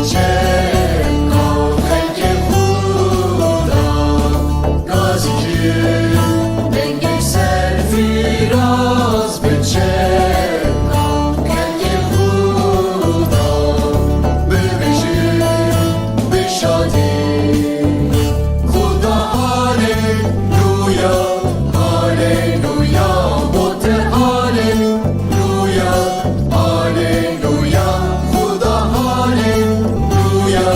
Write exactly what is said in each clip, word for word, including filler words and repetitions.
Çeka xelkê Xuda gazî kir, dengê serfiraz bi çeka xelkê Xuda bibêjin bi şadî. Xuda haleluya, haleluya, bo te haleluya, haleluya, Xuda haleluya,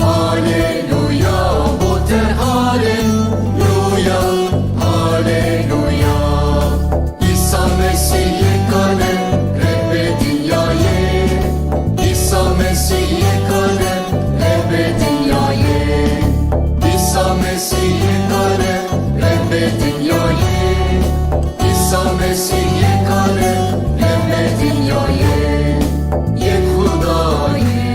haleluya, bo te haleluya, haleluya. Îsa Mesîh yek e, Rebbê dinyayê. Îsa Mesîh yek e, Rebbê dinyayê. Îsa Mesîh yek e, Rebbê dinyayê. Îsa Mesîh yek e, Rebbê dinyayê. Yek Xwedayê,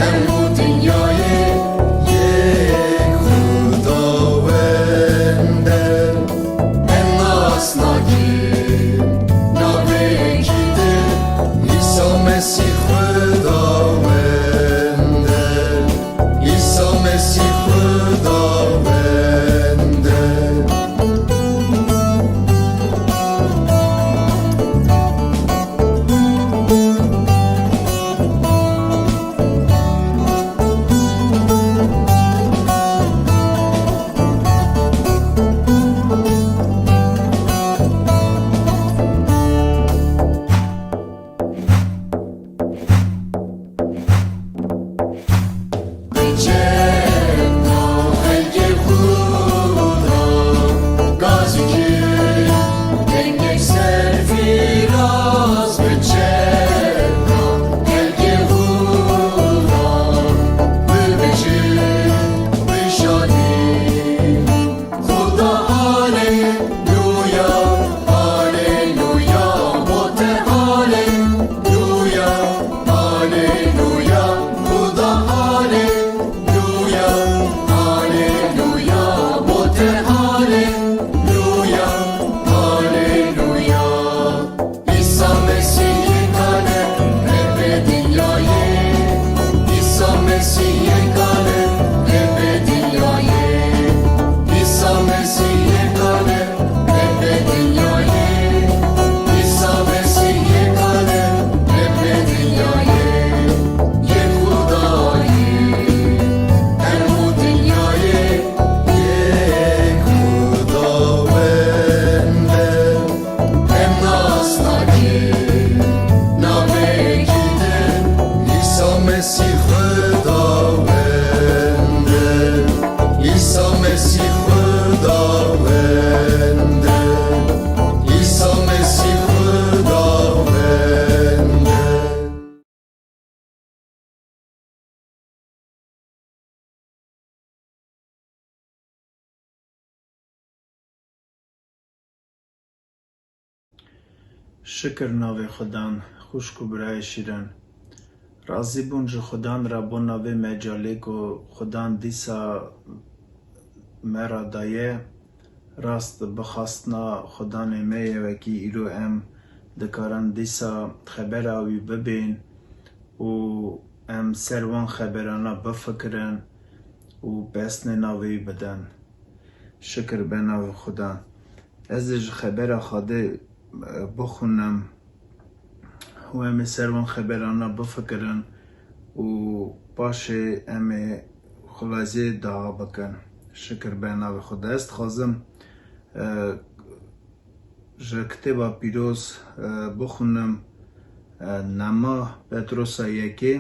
hemû dinyayê yek Xwedawend e. Em nas nakin navê yekî din, Îsa Mesîh Xwedawend e. Îsa Mesîh Xwedawend e. Xuda, haleluya, haleluya, bo te haleluya, haleluya, Xuda, haleluya, haleluya, bo te haleluya, haleluya. Îsa Mesîh yek e, Rebbê dinyayê. Îsa Mesîh yek e, Rebbê dinyayê. Îsa Mesîh yek e, Rebbê dinyayê. Îsa Mesîh yek e, Rebbê dinyayê. Yek Xwedayê, hemû dinyayê yek Xwedawend e. Em nas nakin navê yekî din, Îsa Mesîh Xwedawend e. Îsa Mesîh Xwedawend e. Îsa Mesîh Xwedawend e. Şikir navê Xudan, xwişk û birayê şîrin. Razî bûn ji Xudan re bona vê mecalê ku Xudan dîsa me re daye. Rast bi xastina Xudanê me ye wekî îro em dikarin dîsa xebera wî bibên û em ser wan xeberana bifikirin û pesnê navê wî bidin. Şikir be navê Xudan. Ez ê ji xebera Xwedê, e, bixwînim û em ê ser wan xeberana bifikirin û paşê em ê xulazê dua bikin. Şikir be navê Xwedê. Ez dixwazim, e, ji Kitêba Pîroz, e, bixwînim, e, Nema Petrosa yekê,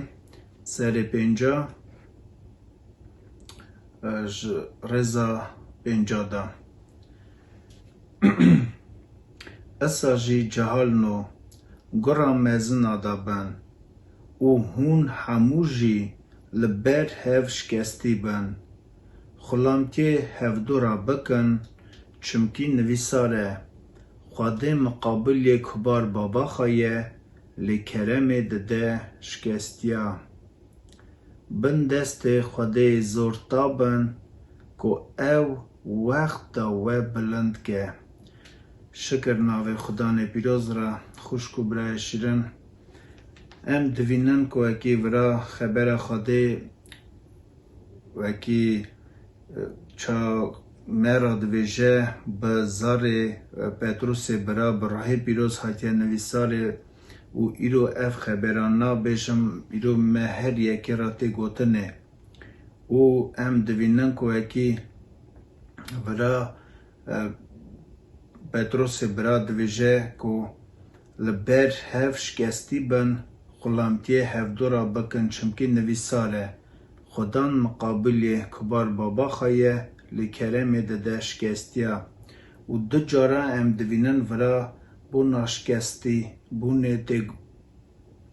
serê pênca, e, ji rêza pênca de. Esa jî cehalno, gura mezina de bin û hûn hemû jî li ber hev şikestî bin. Xulamtiyê hevdû re bikin, çimkî nivîsar e, Xwedê miqabilê kubar baba xwe ye, lê keremê dide şikestiya. Bin destê Xwedê zor ta bin, ku ew wexta we bilind ke. Şikir navê Xudanê pîroz re, xwişk û birayê şirin. Em divînin ku wekî vira xebera Xwedê wekî, e, ça me re divêje, bi zarê, e, Petrusê bira, bi ruhê pîroz hatiye nivîsarê û îro ev xebera nabêjim, îro me her yekê re tê gotinê. Û em divînin ku wekî vira, e, Petrosê bira divêje ku li ber hev şikestî bin, xulamtiyê hevdû re bikin, çimkî nivîsar e, Xudan miqabilê kubar baba xwe ye, li keremê dide şikestiya. Û du cara em divînin vira bona şikestî bûnê tê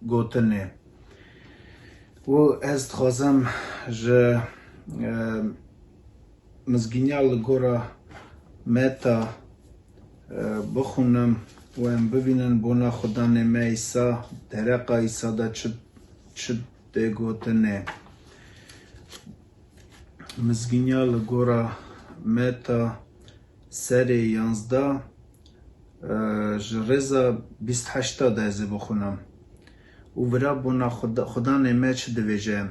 gotinê. Û ez dixwazim ji, e, Mizgîniya li gora Meta, e, bixwînim û em bibînin bona Xudanê me Îsa, dereqa Îsa de çi, çi tê gotinê. Mizgîniya li gora Meta serê yanzdeh, e, ji rêza bîst heşta de ez ê bixwînim. Û vira bona Xuda-, Xudanê me çi divêje?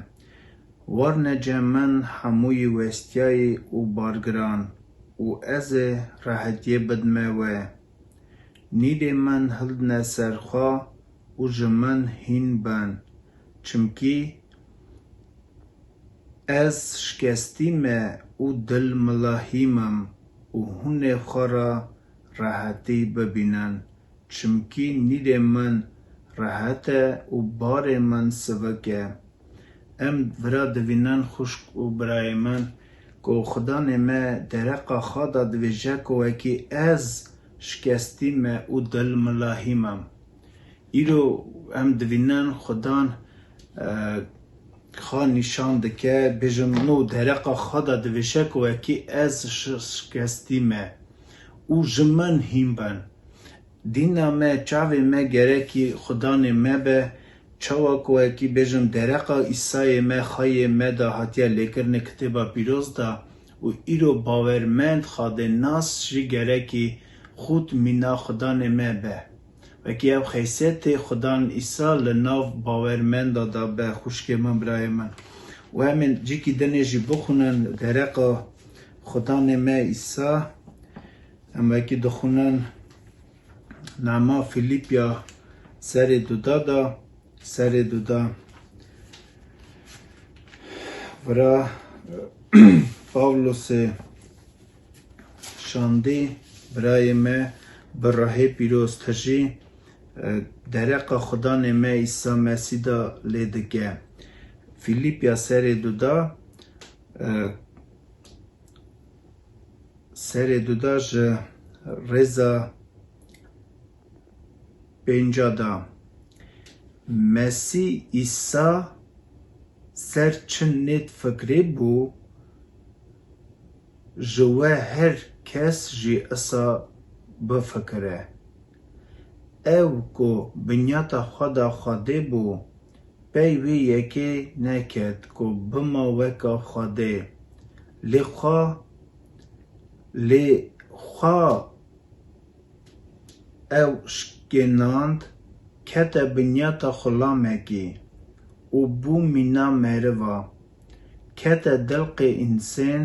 Warne cem min hemûyî westiyayî û bargiran û ez ê rehetiyê bidime we. Nîrê min hildine ser xwe û ji min hîn bin. Çimkî ez şikestî me û dil milahîm im û hûn ê xwe re rehetî bibînin. Çimkî nîrê min rehet e û barê min sivik e. Em vira divînin xwişk û birayê min ku Xudanê me dereqa xwe de divêje ku wekî ez şikestî me û dil milahîm im. Îro em divînin Xudan, e, xwe nîşan dike, bêjim, no dereqa xwe de divêje ku wekî ez şi-, şikestî me û ji min hîn bin. Dîna me, çavê me gerekî Xudanê me be, çawa ku wekî bêjim dereqa Îsayê me, xweyê me de hatiye lêkirinê Kitêba Pîroz de û îro bawermend, xwedênas jî gerekî xût mîna Xudanê me be. Wekî ev xeysiyetê Xudan Îsa li nav bawermenda de be, xwişkê min, birayê min. Û em ê cîkî dinê jî bixwînin dereqa Xudanê me Îsa. Em wekî dixwînin Nama Fîlîpya serê duda da, serê duda. Vira Pawlosê şandî, birayê me, bi rehê pîroz tijî, e, dereqa Xudanê me Îsa Mesî da lê dike. Fîlîpya serê duda, e, serê duda ji rêza pênca da. Mesîh Îsa ser çi nêt fikrê bû, ji we her kes jî isa bifikire. Ew ku binyata xwe da Xwedê bû, pey wê yekê neket ku bima weka Xwedê. Lê xwe, lê xwe ew şikênand, kete binyata xulamekî û bû mîna meriva. Kete dilqê însên,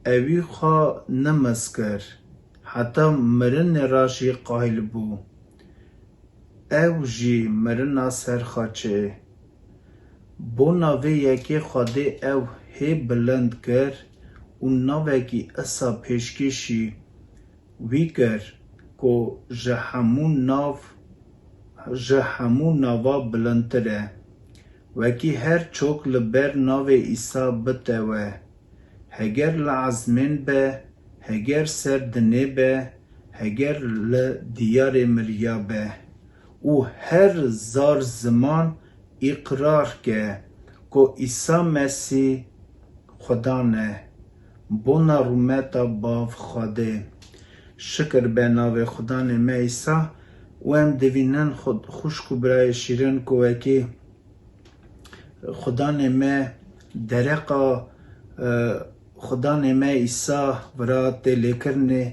ewî xwe nimez kir, heta mirinê re jî qayîl bû. Ew jî mirina ser xaçê. Bona vê yekê Xwedê ew hê bilind kir û navekî isa pêşkêşî wî kir ku ji hemû nav, ji hemû nava bilindtir e. Wekî her çok li ber navê Îsa bitewe. Heger li ezmên be, heger ser dinê be, heger li diyarê miriya be û her zar ziman îqrar ke ku Îsa Mesîh Xudan e, bona rûmeta Bav Xwedê. Şikir be navê Xudanê me Îsa û em divînin xu-, xwişk û birayê şîrin ku wekî Xudanê me dereqa, e, Xudanê me Îsa vira tê lêkirinê,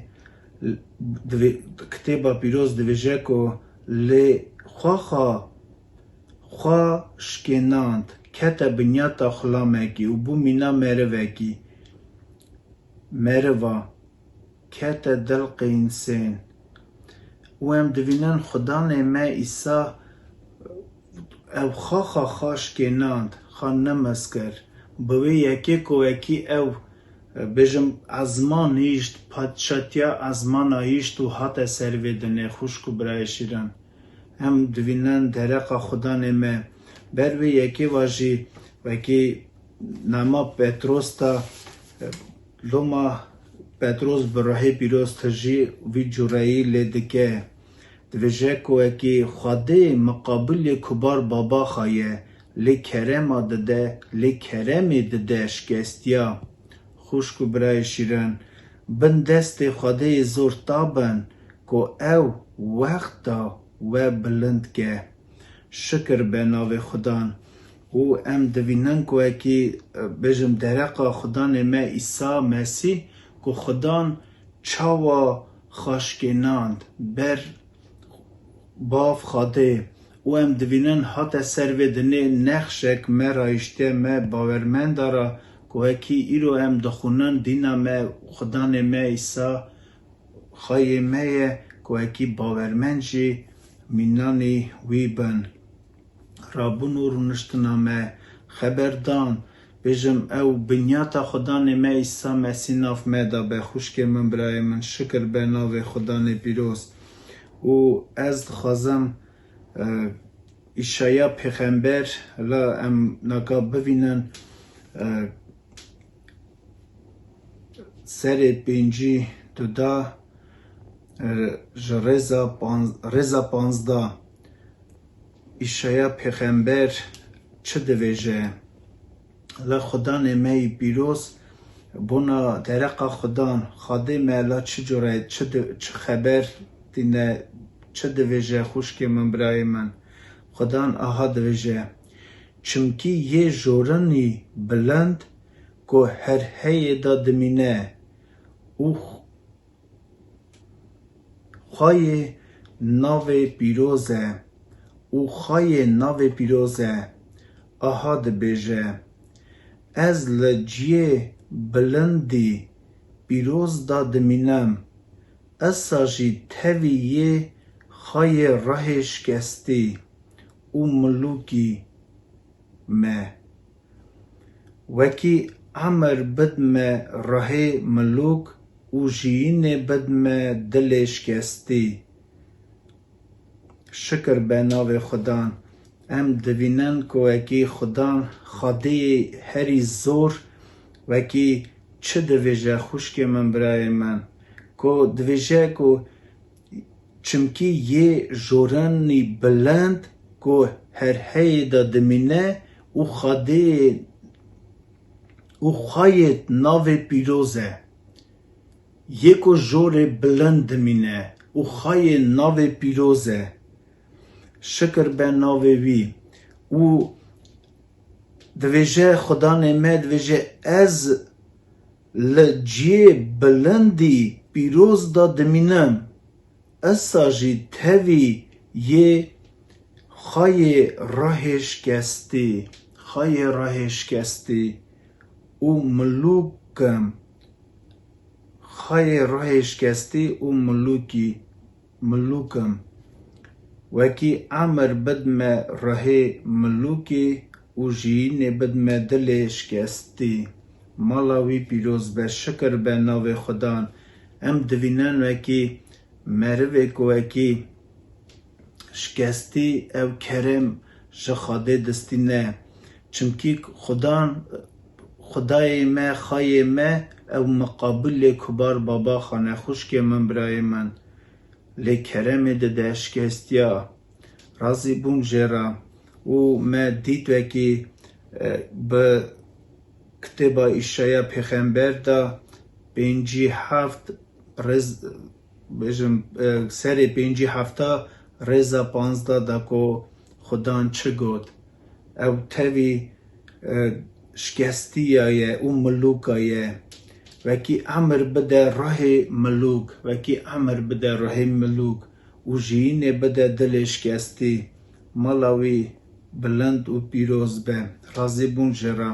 divê-, Kitêba Pîroz divêje ku lê Xwexa xwe şikênand, kete binyata xulamekî û bû mîna merivekî. Meriva kete dilqê însên. Û em divînin Xudanê me Îsa ew xaxa xwe şikênand, xwe nemez kir. Bi wê yekê ku wekî ew, bêjim, ezman hişt, padşatiya ezmana hişt û hate ser vê dinê, xwişk û birayê şîrin. Em divînin dereqa Xudanê me. Ber vê yekê ve jî wekî nama Petros de, loma Petros bi ruhê pîroz tijî vî cureyî lê dike. Divêje ku wekî Xwedê miqabilê kubar baba xwe ye, lê kerema dide, lê keremê dide şikestiya. Xwişk û birayê şîrin, bin destê Xwedê yê zor tabin, ku ew wexta we bilind ke. Şikir be navê Xudan. Û em divînin ku wekî, e, bêjim, dereqa Xudanê me Îsa Mesîh, ku Xudan çawa xwe şikênand ber Bav Xwedê. Û em divînin hate ser vê dinê nexşek me rayiştiye, me bawermenda ra, ku wekî îro em dixwînin dîna me, Xudanê me Îsa, Xweyê me ye, ku wekî bawermend jî mînanî wî bin. Rabûn û rûniştina me, xeberdan, bêjim, ew binyata Xudanê me Îsa Mesîh nav me de be, xwişkê min, birayê min, şikir be navê Xudanê pîroz. Û ez dixwazim, e, Îşaya pêxember, la em naka bivînin, e, serê pêncî duda, e, ji rêza panz-, rêza panzda. Îşaya pêxember çi divêje? La Xudanê me yî pîroz, bona dereqa Xudan, Xwedê me la çi cure, çi di-, çi xeber tîne, çi divêje, xwişkê min, birayê min? Xudan aha divêje, çimkî yê jorinî bilind ku her heyê de dimîne û xwayê navê pîroz e û xwayê navê pîroz e, aha dibêje, ez li ciyê bilindî pîroz de dimînim, esa jî tevî yê xwayê rehê şikestî û milûkî me. Wekî emir bidme rehê milûk û jiyînê bidme dilê şikestî. Şikir be navê Xudan. Em divînin ku wekî Xudan, Xwedêyê herî zor, wekî çi divêje, xwişkê min, birayê min? Ku divêje ku çimkî yê jorenî bilind ku her heyê de dimîne û Xwedê, û xwayê navê pîroz e. Yê ku jorê bilind dimîne û xwayê navê pîroz e. Şikir be navê wî. Û divêje Xudanê me, divêje, ez li ciyê bilindî pîroz de dimînim. Esa jî tevî yê xwayê rehê şikestî, xwayê rehê şikestî û milûk im. Xwayê rehê şikestî û milûkî, milûk im. Wekî emir bidme rehê milûkî û jiyînê bidme dilê şikestî. Mala wî pîroz be, şikir be navê Xudan. Em divînin wekî merivê ku wekî şikestî ew kerem ji Xwedê distîne. Çimkî Xudan, Xwedayê me, Xwayê me, ew miqabilê kubar baba xwe ne, xwişkê min, birayê min. Lê keremê dide şikestiya. Razî bûn jê re. Û me dît wekî, e, bi kitêba Îşaya pêxember de pêncî heft rêz, bêjim, e, serê pêncî hefta rêza panzda de ku Xudan çi got. Ew tevî, e, şikestiya ye û milûka ye. Wekî emir bide rehê milûk, wekî emir bide rehê milûk. û jiyînê bide dilê şikestî. Mala wî bilind û pîroz be. Razîbûn jê re.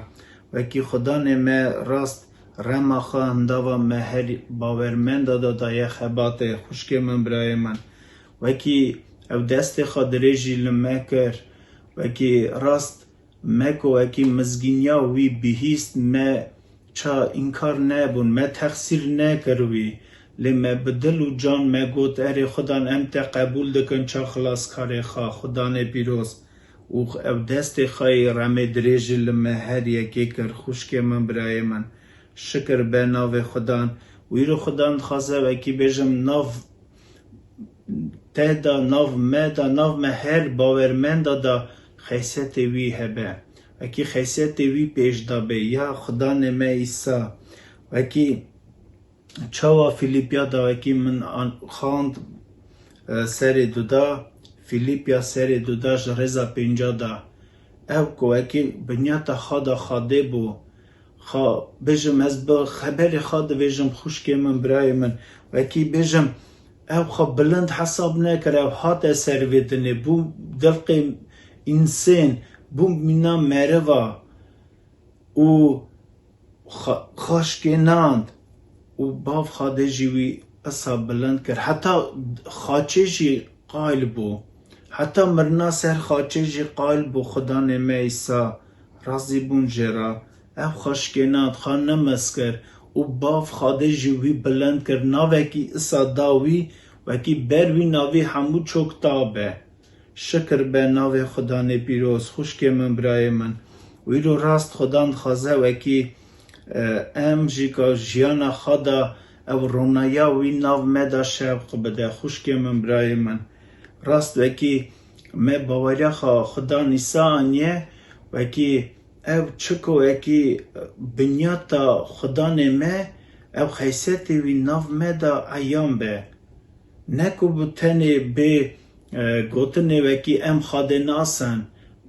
Wekî Xudanê me rast rema xwe hindava me her bawermenda de daye xebatê, xwişkê min, birayê min. Wekî ew destê xwe dirêjî li me kir. Wekî rast me ku wekî mizgîniya wî bihîst, me ça înkar nebûn, me texsîr nekir wî. Lê me bi dil û can me got, erê Xudan, em te qebûl dikin ça xilaskarê xwe, Xudanê pîroz. Û ev destê xwe yê remê dirêjî li me her yekê kir, xwişkê min, birayê min. Şikir be navê Xudan. Û îro Xudan dixwaze wekî bêjim nav te de, nav me de, nav me her bawermenda de xeysetê wî hebe. Wekî xeysetê wî pêş de be. Ya Xudanê me Îsa. Wekî çawa Fîlîpiya de wekî min an-, xand, e, serê duda, Fîlîpiya serê duda ji rêza pênca de. Ew ku wekî binyata xwe de Xwedê bû. Xa, bêjim ez bi xeberê xwe dibêjim, xwişkê min, birayê min. Wekî bêjim, ew xwe bilind hesab nekir, ew hate ser vê dinê. Bû dilqê însên, bû mîna meriva. Û xa-, xwe şikênand û bav Xwedê jî wî isa bilind kir. Heta xaçê jî qayil bû. Heta mirina ser xaçê jî qayil bû, Xudanê me Îsa, razî bûn jê re. Ev xwe şikênand, xwe nimez kir û bav Xwedê jî wî bilind kir. Navekî isa da wî, wekî ber wî navî hemû çok ta be. Şikir be navê Xudanê pîroz, xwişkê min, birayê min. Û îro rast Xudan dixwaze wekî, e, em jî ka jiyana xwe de ew ronaya wî nav me de şewq bide, xwişkê min, birayê min. Rast wekî me baweriya xwe Xudan Îsa aniye, wekî ew çiko wekî, e, binyata Xudanê me, ew xeysetê wî nav me de eyan be. Ne ku bi tenê bê, e, gotinê wekî em Xwedê nasin,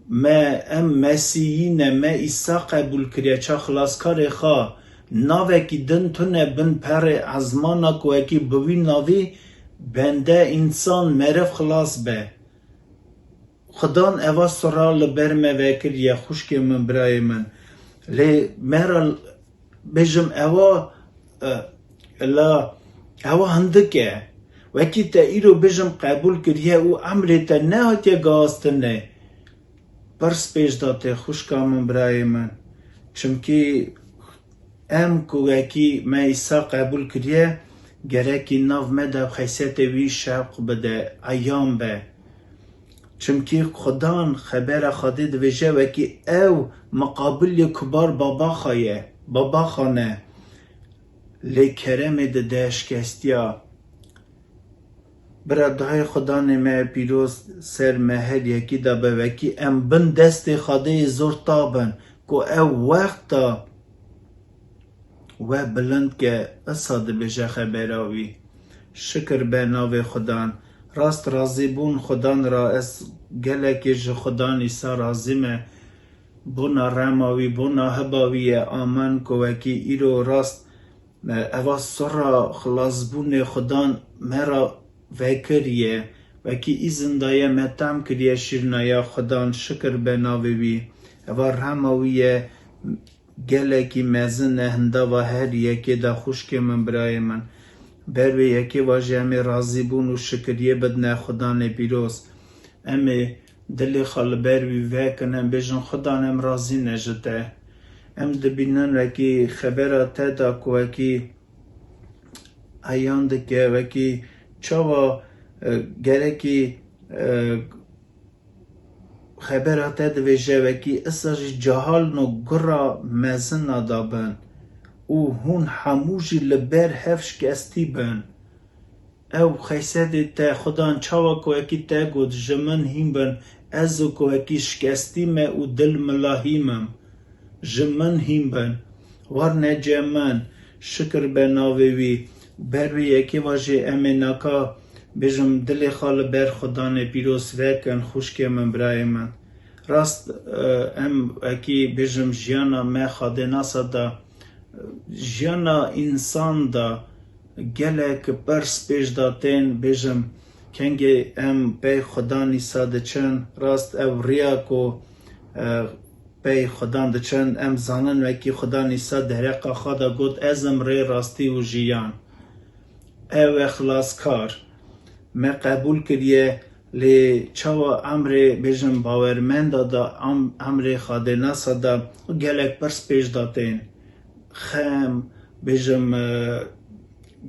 me, em Mesîhî ne, me Îsa qebûl kiriye ça xilaskarê xwe. Navekî din tune bin perê ezmana ku wekî bi wî navî bende, însan, meriv xilas be. Xudan eva sira li ber me vekiriye, xwişkê min, birayê min. Lê me re bêjim ewa, e, la, ewa hindik e. Wekî te îro bêjim qebûl kiriye û emrê te nehatiye gaztinê. Pirs pêş de tê, xwişka min, birayê min. Çimkî em ku wekî me Îsa qebûl kiriye, gerekî nav me de xesetê wî şewq bide, eyan be. Çimkî Xudan xebera Xwedê dibêje, wekî ew miqabilê kubar baba xwe ye, baba xwe ne. Lê keremê dide şikestiya. Bira dayê Xudanê me pîroz ser me her yekî de be, wekî em bin destê Xwedê yê zor ta bin, ku ew wexta we bilind ke, isa dibêje xebera wî. Şikir be navê Xudan. Rast razîbûn Xudan ra, ez gelekê ji Xudan Îsa razî me. Bona rema wî, bona hiba wî ye, amen ku wekî îro rast, e, eva sora xilasbûnê Xudan me ra vekiriye, wekî îzin daye me tam kiriye şîrnaya Xudan, şikir be navê wî. Eva rema wî ye, gelekî mezin e, hindava her yekê de, xwişkê min, birayê min. Ber wê yekê va jî em ê razîbûn û şikiriyê bidine Xudanê pîroz. Em ê dilê xwe li ber wî vekin, em bêjin, Xudan, em razî ne ji te. Em dibînin wekî xebera te de ku wekî eyan dike, wekî çawa, e, gerekî, e, xebera te divêje, wekî isa jî cehalin û gura mezina da bin û hûn hemû jî li ber hev şikestî bin. Ew xeysedê te, Xudan, çawa ku wekî te got, ji min hîn bin, ez û ku wekî şikestî me û dil milahî mim. Ji min hîn bin. Warne cem min, şikir be navê wî. Ber wê yekê va jî em ê naka bêjim dilê xwe li ber Xudanê pîroz vekin, xwişkê min, birayê min. Rast, e, em wekî bêjim jiyana me xadênasa da, e, jiyana însan da gelek pirs pêş da tên, bêjim, Kengê em pey Xudan Îsa diçin, rast ev riya ku, e, pey Xudan diçin, em zanin wekî Xudan Îsa dereqa xwe de got, "Ez im rê, rastî û jiyan." Ew e xilaskar. Me qebûl kiriye, lê çawa emrê, bêjim, bawermenda de, em-, emrê xadênasa de gelek pirs pêş de tên. Xem, bêjim, e,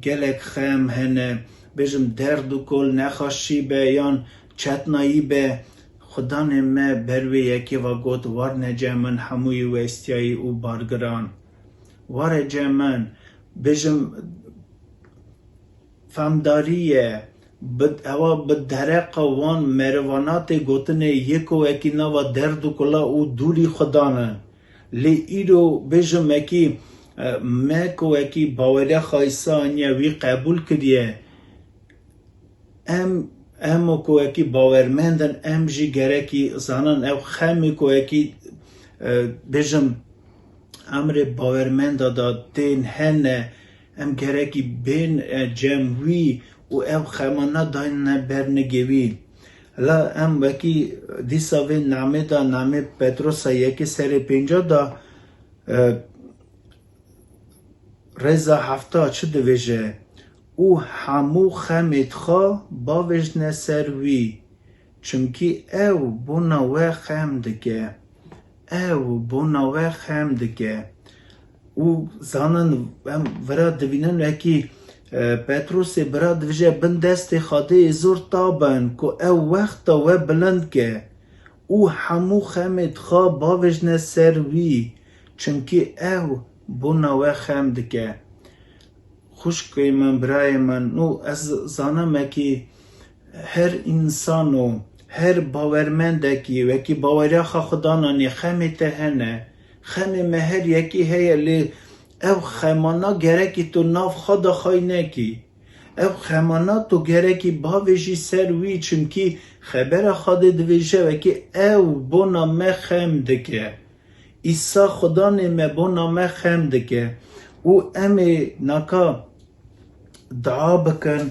gelek xem hene, bêjim, derd û kol, nexaşî be yan çetnayî be, Xudanê me ber wê yekê ve got, "Warne cem min hemûyî westiyayî û bargiran. Ware cem min." Bêjim, femdarî ye, bi, ewa bi dereqa wan merivana tê gotinê, yê ku wekî nava derd û kula û dûrî Xudan in. Lê îro bêjim wekî, e, me ku wekî baweriya xwe Îsa aniye, wî qebûl kiriye. Em, em ku wekî bawermend in, em jî gerekî zanin ew xemê ku wekî, e, bêjim, emrê bawermenda de tên hene, em gerekî bên, e, cem wî û ev xemana dayne ber nigê wî. La em wekî dîsa vê namê de, namê Petrosa yekê serê pênca de, e, rêza hefta çi divêje? "Û hemû xemêd xwe bavêjne ser wî, çimkî ew bona we xem dike." Ew bona we xem dike. Û zanin, em vira divînin wekî, e, Petrosê bira divêje, "Bin destê Xwedê zor tabin ku ew wexta we bilind ke û hemû xemêd xwe bavêjne ser wî, çimkî ew bona we xem dike." Xwişkê min, birayê min, nû ez zanim wekî her însan û her bawermendekî, wekî baweriya xwe Xudan anî, xemê te hene. Xemê me her yekî heye, lê ev xemana gerekî tu nav xwe de xay nekî. Ev xemana tu gerekî bavêjî ser wî, çimkî xebera Xwedê divêje wekî ew bona me xem dike. Îsa Xudanê me bona me xem dike û em ê naka dua bikin,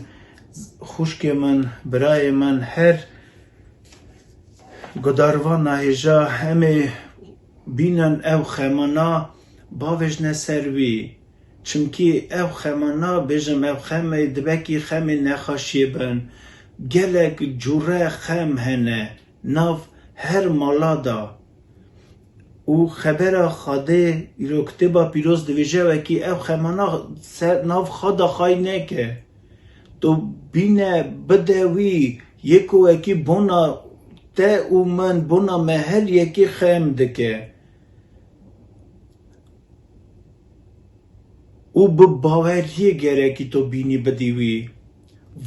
xwişkê min, birayê min, her gudarvana hêja em ê bînin ew xemana bavêjne ser wî. Çimkî ev xemana, bêjim, ev xemê dibekî xemê nexaşiyê bin. Gelek cûre xem hene nav her mala da. Û xebera Xwedê îro Kitêba Pîroz divêje wekî ev xemana ser nav xwe de xay neke. Tu bîne bide wî, yê ku wekî bona te û min, bona me her yekî xem dike. Û bi baweriyê gerekî tu bînî bidî wî.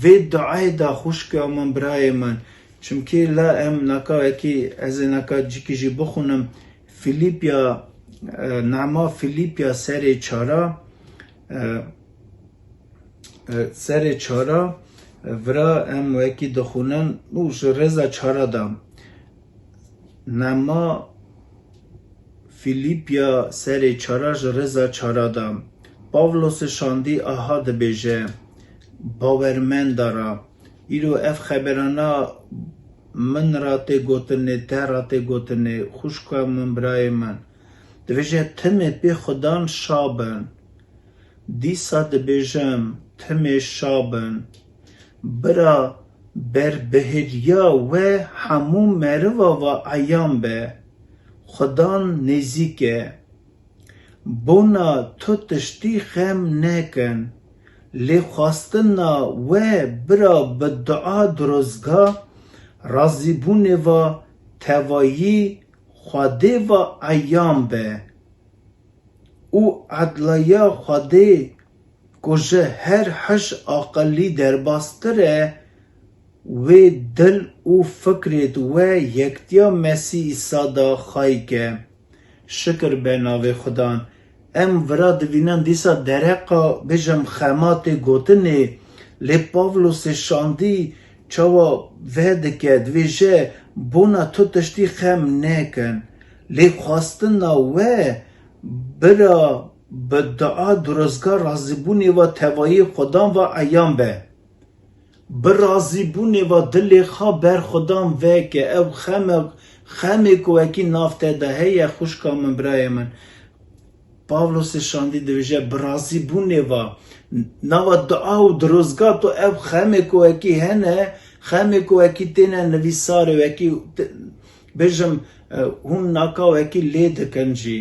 Vê duayê de xwişka min, birayê min, çimkî la em naka wekî ez ê naka cîkî jî bixwînim. Fîlîpya, e, nama Fîlîpya serê çara, e, e, serê çara, e, vira em wekî dixwînin û ji rêza çara de. Nema Fîlîpya serê çara ji rêza çara de. Pavlosê şandî aha dibêje, bawermenda ra. Îro ev xeberana min ra tê gotinê, te ra tê gotinê, xwişka min, birayê min. Dibêje, timê pê Xudan şa bin. Dîsa dibêjim, timê şa bin. Bira berbihêriya we hemû meriva ve eyan be. Xudan nêzîk e. Bona tu tiştî xem nekin. Lê xwestina we bira bi dua dirozga razîbûnê ve tevayî Xwedê ve eyan be. Û edlaya Xwedê ku ji her hij aqilî derbastir e, wê dil û fikrêd we yektiya Mesîh Îsa de xay ke. Şikir be navê Xudan. Em vira divînin dîsa dereqa, bêjim, xema tê gotinê, lê Pavlosê şandî çawa vedike, divêje, bona tu tiştî xem nekin. Lê xwestina we bira bi dua dirozga razîbûnê ve tevayî Xudan ve eyan be. Bi razîbûnê ve dilê xwe ber Xudan veke. Ew xeme, xemê ku wekî nav te de heye, xwişka min, birayê min. Pavlosê şandî dibêje, bi razîbûnê ve, nava dua û dirozga tu ev xemê ku wekî hene, xemê ku wekî têne nivîsarê, wekî te-, bêjim, e, hûn naka wekî lê dikin jî.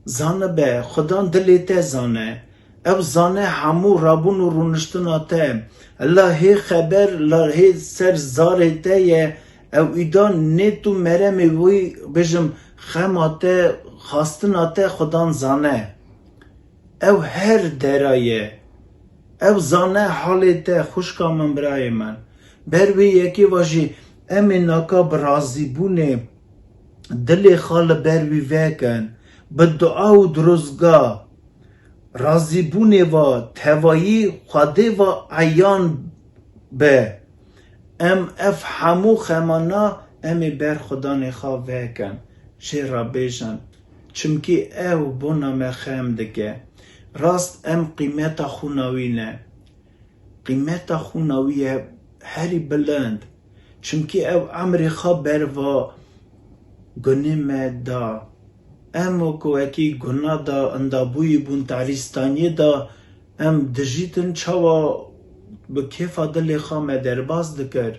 Zanibe, Xudan dilê te zane. Ew zane hemû rabûn û rûniştina te. La hê xeber, la hê ser zarê te ye. Ew îda nê tu meremê wî, bêjim, xema te, xastina te Xudan zane. Ew her dera ye. Ew zane halê te, xwişka min, birayê min. Ber wê yekê ve jî em ê naka bi razîbûnê dilê xwe li ber wî vekin, bi dua û dirozga, razîbûnê ve tevayî Xwedê ve eyan be. Em ev hemû xemana em ê ber Xudanê xwe vekin, jê re bêjin, çimkî ew bona me xem dike. Rast em qîmeta xwîna wî ne. Qîmeta xwîna wî ye herî bilind. Çimkî ew emrê xwe ber va gunê me da. Em wekî guna da, indabûyî bûn, tarîstaniyê da, em dijîtin, çawa bi kêfa dilê xwe me derbas dikir.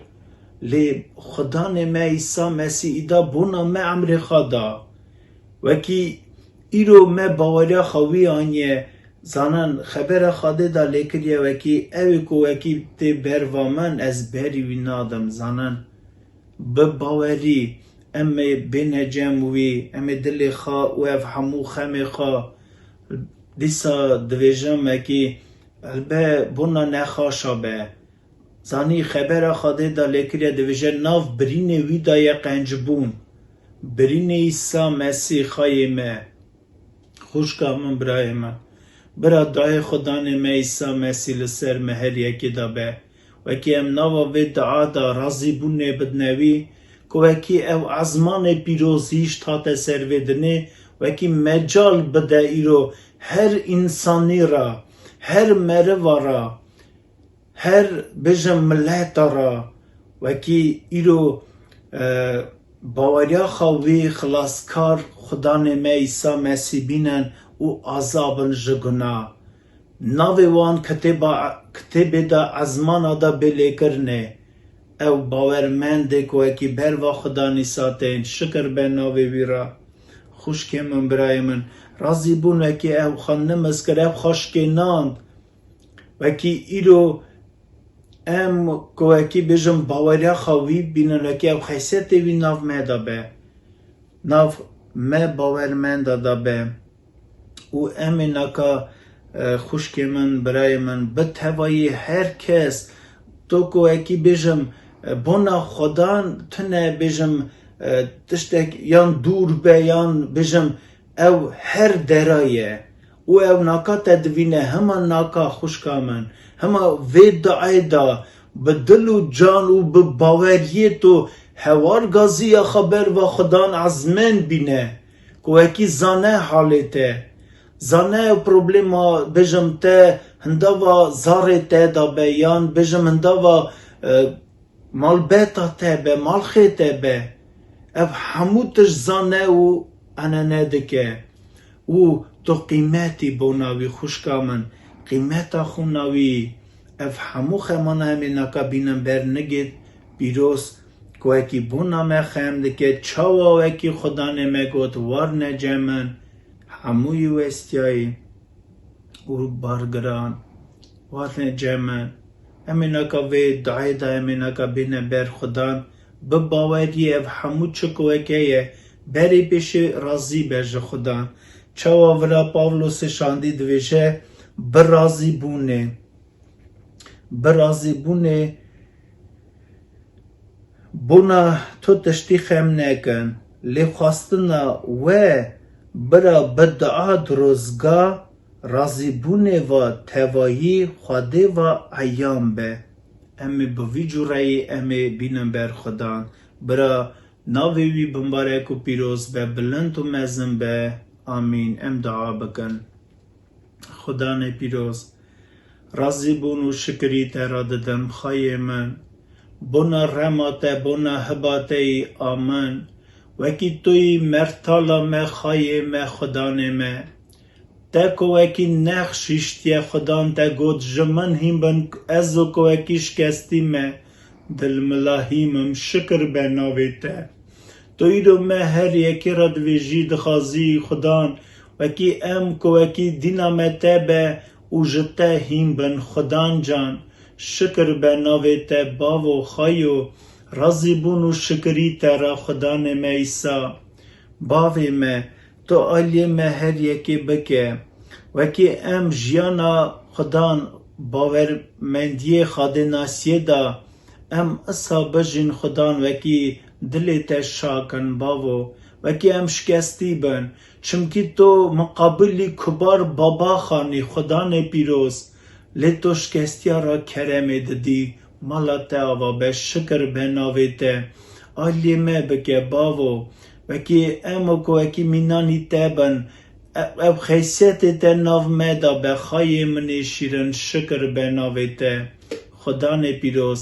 Lê Xudanê me Îsa Mesîh îda bona me emrê xwe da. Wekî îro me baweriya xwe wî aniye, zanin, xebera Xwedê da lê kiriye, wekî ew ê ku wekî tê ber va min, ez berî wî nadim, zanin. Bi bawerî em ê bêne cem wî, em ê dilê xwe û ev hemû xemê xwe, dîsa dibêjim, wekî elbe bona nexaşa be. Zanî, xebera Xwedê da lê kiriye, dibêje, nav birînê wî da ye qencbûn. Birînê Îsa Mesîh xayê me. Xwişka min, birayê min. Bira, dayê Xudanê me Îsa Mesîh li ser me her yekê da be. Wekî em nava vê dua da razîbûnê bidine wî, ku wekî ew ezmanê pîroz hîşt hate ser vê dinê, wekî mecal bide îro her însanî ra, her meriva ra, her, bêjim, mileta ra, wekî îro, e, baweriya xwe wê xilaskar Xudanê me Îsa Mesîh bînin û aza bin ji guna. Navê wan kitêba, kitêbê de ezmana de bê lêkirinê. Ew bawermendê ku wekî ber va Xudan Îsa tên, şikir be navê wî re. Xwişkê min, birayê min, razî bûn wekî ew xwe nimiz kir, ew xwe şikênand. Wekî îro em ku wekî bêjim baweriya xwe wî bînin, wekî ew xeysiyetê wî nav me de be, nav me bawermenda de be. Û em ê naka, e, xwişkê min, birayê min, bi tevayî her kes, to ku wekî bêjim, e, bona Xudan tune bêjim, e, tiştek yan dûr be yan bêjim, ew her dera ye. Û ew naka te divîne, hema naka xwişka min, hema vê duayê de bi dil û can û bi baweriyê tu hewar gaziya xwe ber va Xudan ezmên bîne, ku wekî zane halê te. Zane ew problema, bêjim, te hindava zarê te de be, yan bêjim hindava, e, malbeta te be, malxê te be, ev hemû tişt zane û enene dike. Û tu qîmetî bona wî, xwişka min, qîmeta xwîna wî, ev hemû xemana em ê naka bînin ber nigê pîroz, ku wekî bona me xem dike, çawa wekî Xudanê me got, warne cem min, hemûyî westiyayî û bargiran, warne cem min. Em ê naka vê duayê de em ê naka bêne ber Xudan, bi baweriyê ev hemû çi ku weke ye, berê pêşê razî be ji Xudan. Çawa vira Pawlosê şandî dibêje, bi razîbûnê. Bi razîbûnê bona tu tiştî xem nekin. Lê xwestina we bira bi dua dirozga razîbûnê va tevayî Xwedê va eyan be. Em ê bi vî cûreyî em ê bînin ber Xudan. Bira navê wî bimbarek û pîroz be, bilind û mezin be. Amîn. Em dua bikin. Xudanê pîroz, Razîbûn û şikirî te re didim, Xayê min. Bona rema te, bona hiba te yî a min. Wekî tu yî mertala me, Xayê me, Xudanê me. Te ku wekî nex şîştiye Xudan te got, ji min hîn bin, ez û ku wekî şikestî me, dilmila hîm im, şikir be navê te. Tu îro me her yekê re divêjî, dixwazî Xudan, wekî em ku wekî dîna me te be û ji te hîn bin, Xudan can, şikir be navê te, bavo, xayo, razîbûn û şikirî te re, Xudanê me Îsa. Bavê me, tu aliyê me her yekê bike. Wekî em jiyana Xudan bawermendiyê Xadê nasiyê de, em isa bijîn Xudan wekî dilê te şakin, bavo. Wekî em şikestî bin. Çimkî tu miqabilî kubar baba xanî, Xudanê pîroz. Lê tu şikestiya re keremê didî, mala te ava be, şikir be navê te. Aliyê me bike, bavo. Wekî em û ku wekî mînanî te bin, e-, ev xeysiyetê te nav me de be, xayê min ê şîrin, şikir be navê te. Xudanê pîroz.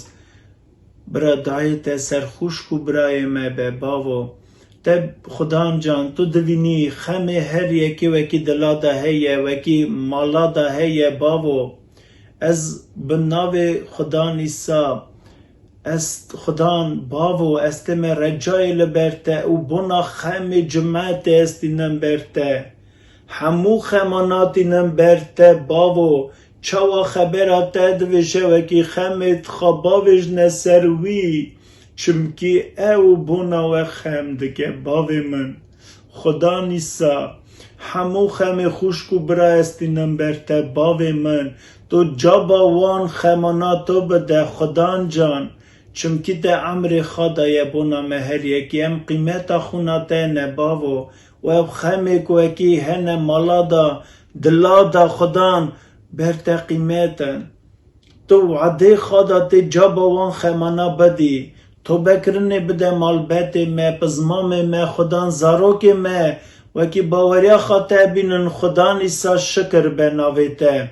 Bira dayê te ser xwişk û birayê me be, bavo. Te Xudan can, tu divînî xemê her yekê wekî dila de heye, wekî mala de heye, bavo. Ez bi navê Xudan Îsa, ez Xudan, bavo, ez tême recayê li ber te û bona xemê cimetê ez tînim ber te. Hemû xemana tînin ber te, bavo, çawa xebera te divêje wekî xemê dixwe bavêjne ser wî, çimkî ew bona we xem dike, bavê min. Xudan Îsa, hemû xemê xwişk û bira ez tînin ber te, bavê min, tu caba wan xemana tu bide, Xudan can, çimkî te emrê xwe daye bona me her yekî, em qîmeta xwîna te ne, bavo, û ev xemê ku wekî hene mala da, dila da Xudan ber te qîmet in. Tu wadê xwe da tê caba wan xemana bidî. Tobekirinê bide malbetê me, pizmamê me, Xudan zarokê me, wekî baweriya xwe te bînin Xudan Îsa şikir be navê te.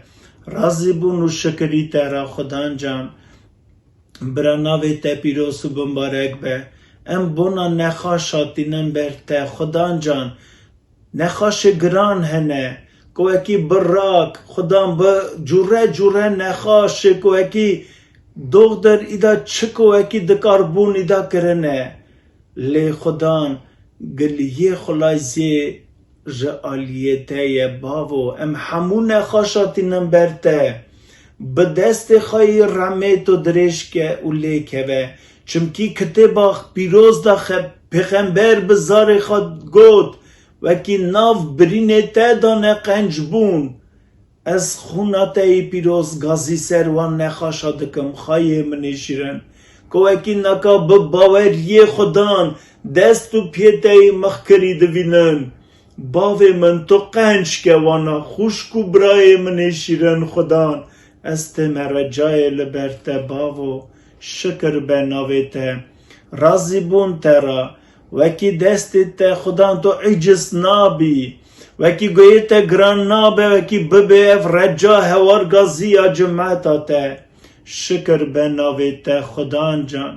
Razîbûn û şikirî te ra Xudan can. Bira navê te pîroz û bimbarek be. Em bona nexaşa tînin ber te, Xudan can. Nexaşê giran hene, ku wekî bi rak, Xudan bi cûre cûre nexaşê ku wekî doxdir îda çi ku wekî dikarbûn îda kirine. Lê Xudan giliyê xulayzê ji aliyê te ye, bavo, em hemû nexaşa tînin ber te. Bi destê xwe yî remê tu dirêj ke û lê keve. Çimkî kitêba pîroz de xe-, pêxember bi zarê xwe got, wekî nav birînê te dane qenc bûn. Ez xûna te yî pîroz gazî ser wan nexaşa dikim, xayê min ê şîrin. Ku wekî naka bi baweriyê Xudan dest û piyê te yî mixkirî divînin. Bavê min, tu qenc ke wana, xwişk û birayê min ê şîrin Xudan, ez tême recayê li ber te, bavo, şikir be navê te. Razîbûn te ra, wekî destê te Xudan tu eciz nabî, wekî goyê te giran nabe, wekî bibe ev reca hewar gazî ya cimeta te. Şikir be navê te Xudan can.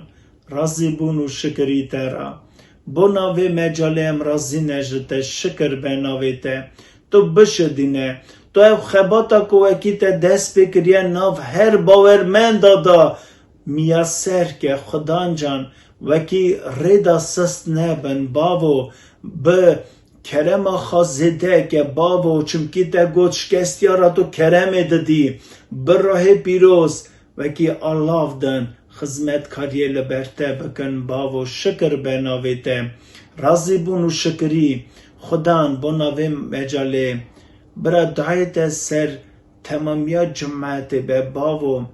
Razîbûn û şikirî te ra. Bona vê mecalê em razî ne ji te, şikir be navê te. Tu bişidîne. Tu ev xebata ku wekî te dest pê kiriye nav her bawermenda da miyaser ke, Xudan can, wekî rê da sist nebin, bavo, bi kerema xwe zêde ke, bavo, çimkî te got şikestiya ra tu keremê didî, bi ruhê pîroz, wekî alav din, xizmetkariyê li ber te bikin, bavo, şikir be navê te. Razîbûn û şikirî Xudan bona vê mecalê. Bira dayê te ser temamiya cimetê be, bavo.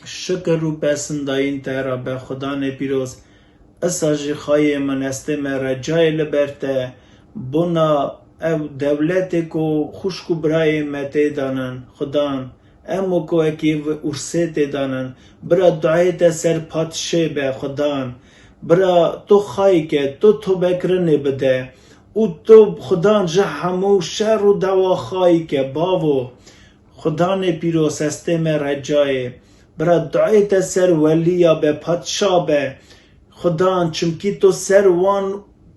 Şikir û pesindayîn te ra be, Xudanê pîroz. Isa jî xayê min, ez tême recayê li ber te, bona ev dewletê ku xwişk û birayê me tê danin, Xudan, em û ku wekî vi ursê tê danin, bira duayê te ser padşê be, Xudan, bira tu xayî ke, tu tobekirinê bide û tu, Xudan, ji hemû şer û dewa xayî ke, bavo. Xudanê pîroz, hestê me recayê. Bira duayê te ser welîya be, padşa be. Xudan, çimkî tu ser wan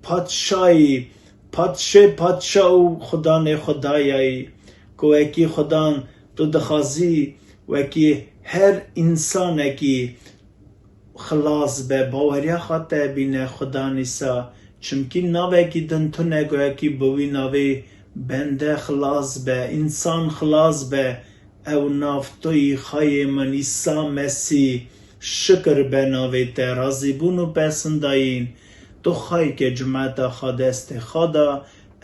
padşayî, padşê padşa û Xudanê xudayayî. Ku wekî Xudan tu dixwazî, wekî her însanekî xilas be, baweriya xwe te bîne Xudan Îsa. Çimkî navekî din tune ku wekî bi wî navê bende xilas be, însan xilas be. Ew nav tu yî, Xayê min Îsa Mesî. Şikir be navê te, razîbûn û pesindayîn. Tu xayke cumeta xwe destê xwe da,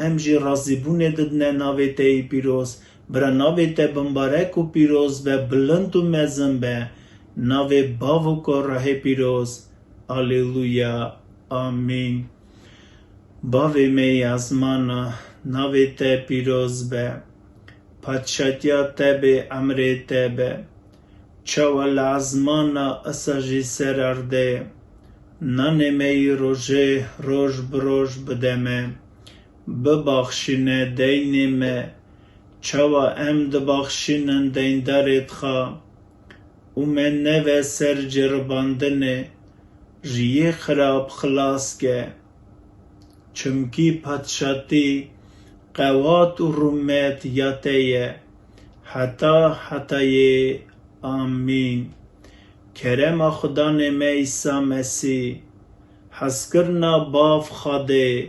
em jî razîbûnê didine navê te yî pîroz. Bira navê te bimbarek û pîroz be, bilind û mezin be. Navê Bav û Kurehê pîroz. Aleluya. Amîn. Bavê me yê ezmana, navê te pîroz be. Padşatiya te bê, emrê te be. Çawa li ezmana, esa jî ser erdê. Nanê me yî rojê roj bi roj bide me. Bibaxşîne deynê me, çawa em dibaxşînin deyndarê dixa û me neve ser ceribandinê, ji yê xirab xilas ke. Çimkî padşatî, qewat û rûmet ya te ye, heta hetayê. Amîn. Kerema Xudanê me Îsa Mesî, hezkirina Bav Xwedê,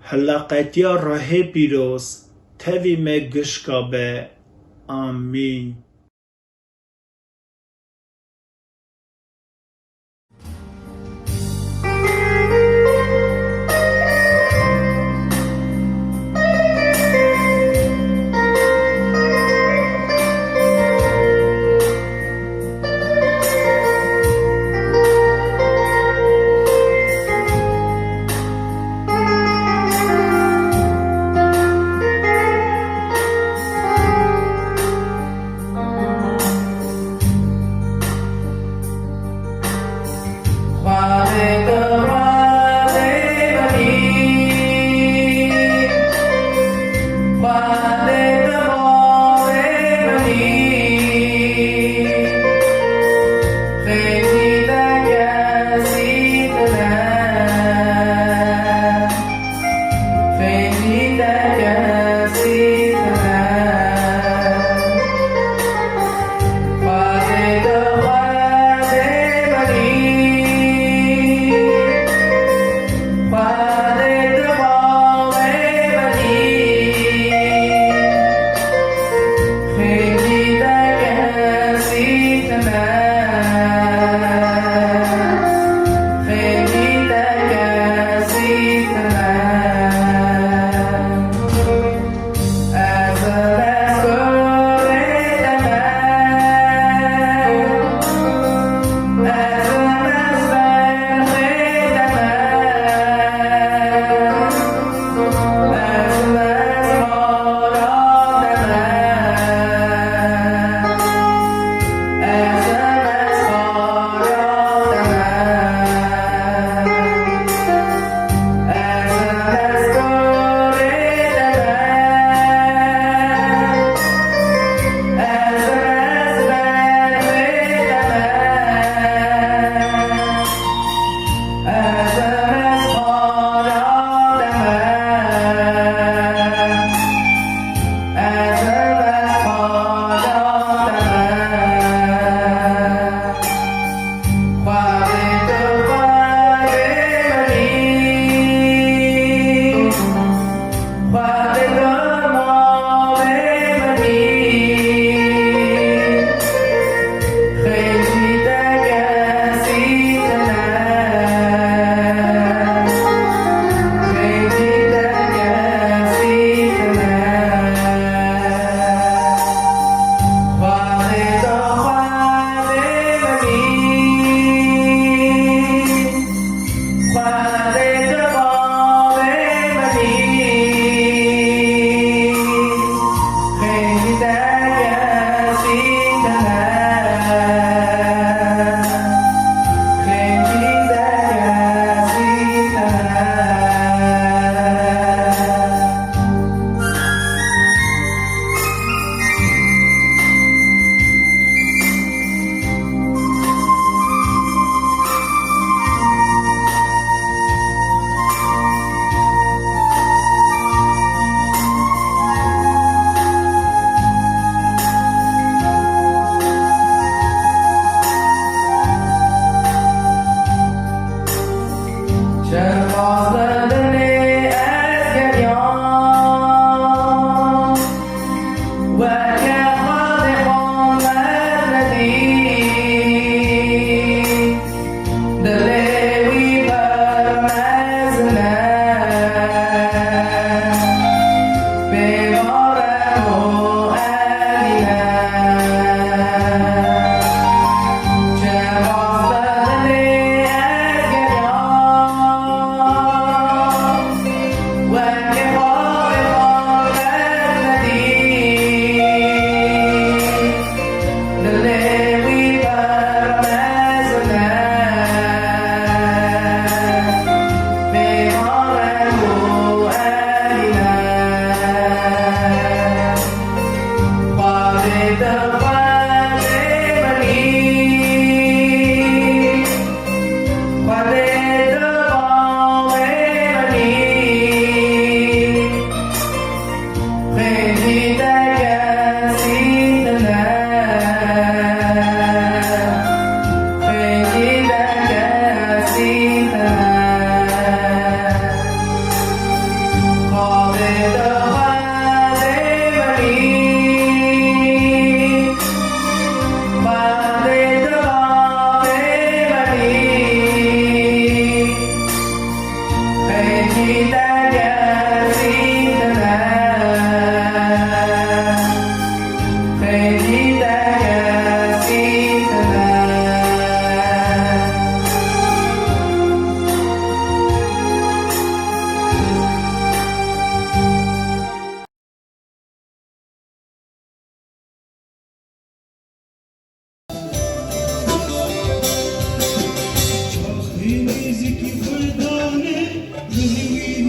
hilaqetiya Rehê Pîroz tevî me gişka be. Amîn.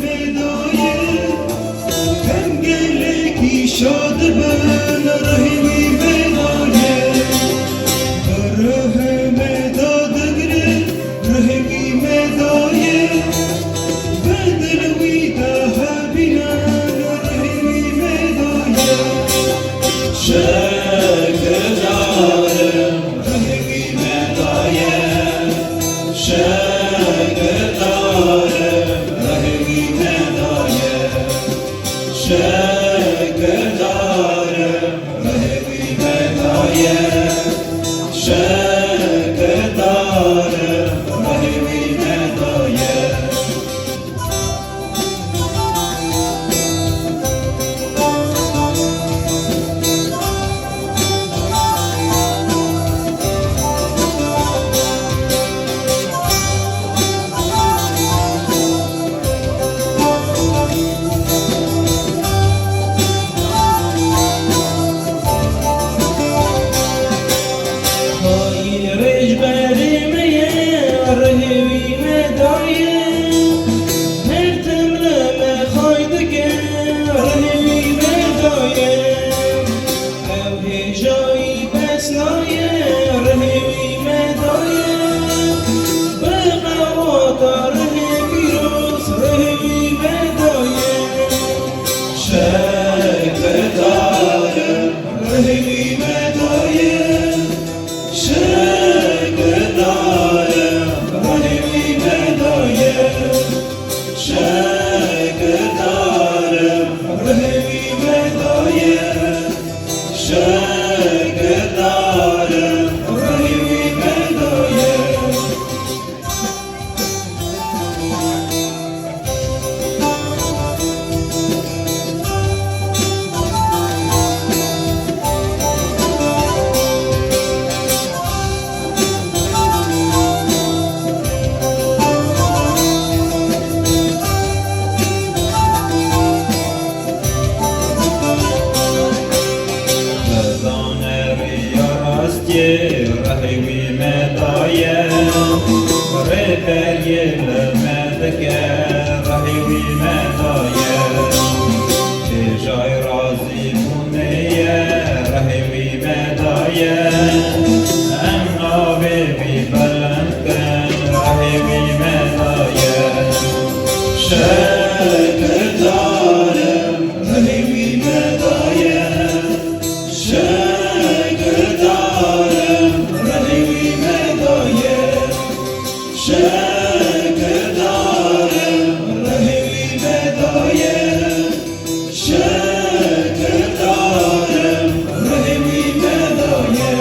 Me daye, em gelekî şad bin, rehê wî me daye. Bi rehê me da digrin, rehê wî me daye. Bi dil wî de hebînin, rehê wî me daye. Şikir darim, rehê wî me daye. Şikir darim, rehê wî me daye. Şikir darim, rehê wî me daye. Şikir darim, rehê wî me daye. Xayîn rêjberê me ye, rehê wî me daye. Her tim li me xay dike, rehê wî me daye. Ew hêjayî bes naye, rehê wî me daye. Bi qewata rehê pîroz, rehê wî me daye. Şikir darim, rehê wî me daye. Şikir darim, rehê wî me daye. Şikir darim, rehê wî me daye. Şikir darim, rehê wî me daye. Dane rêya rastiyê, rehê wî me daye. Rêberiyê li me dike, rehê wî me daye. Hêjayî razîbûnê ye, rehê wî me daye. Em navê wî bilind kin, rehê wî me daye. Şikir darim, rehê wî me daye. Şikir darim, rehê wî me daye. Şikir darim, rehê wî me daye. Şikir darim, rehê wî me daye.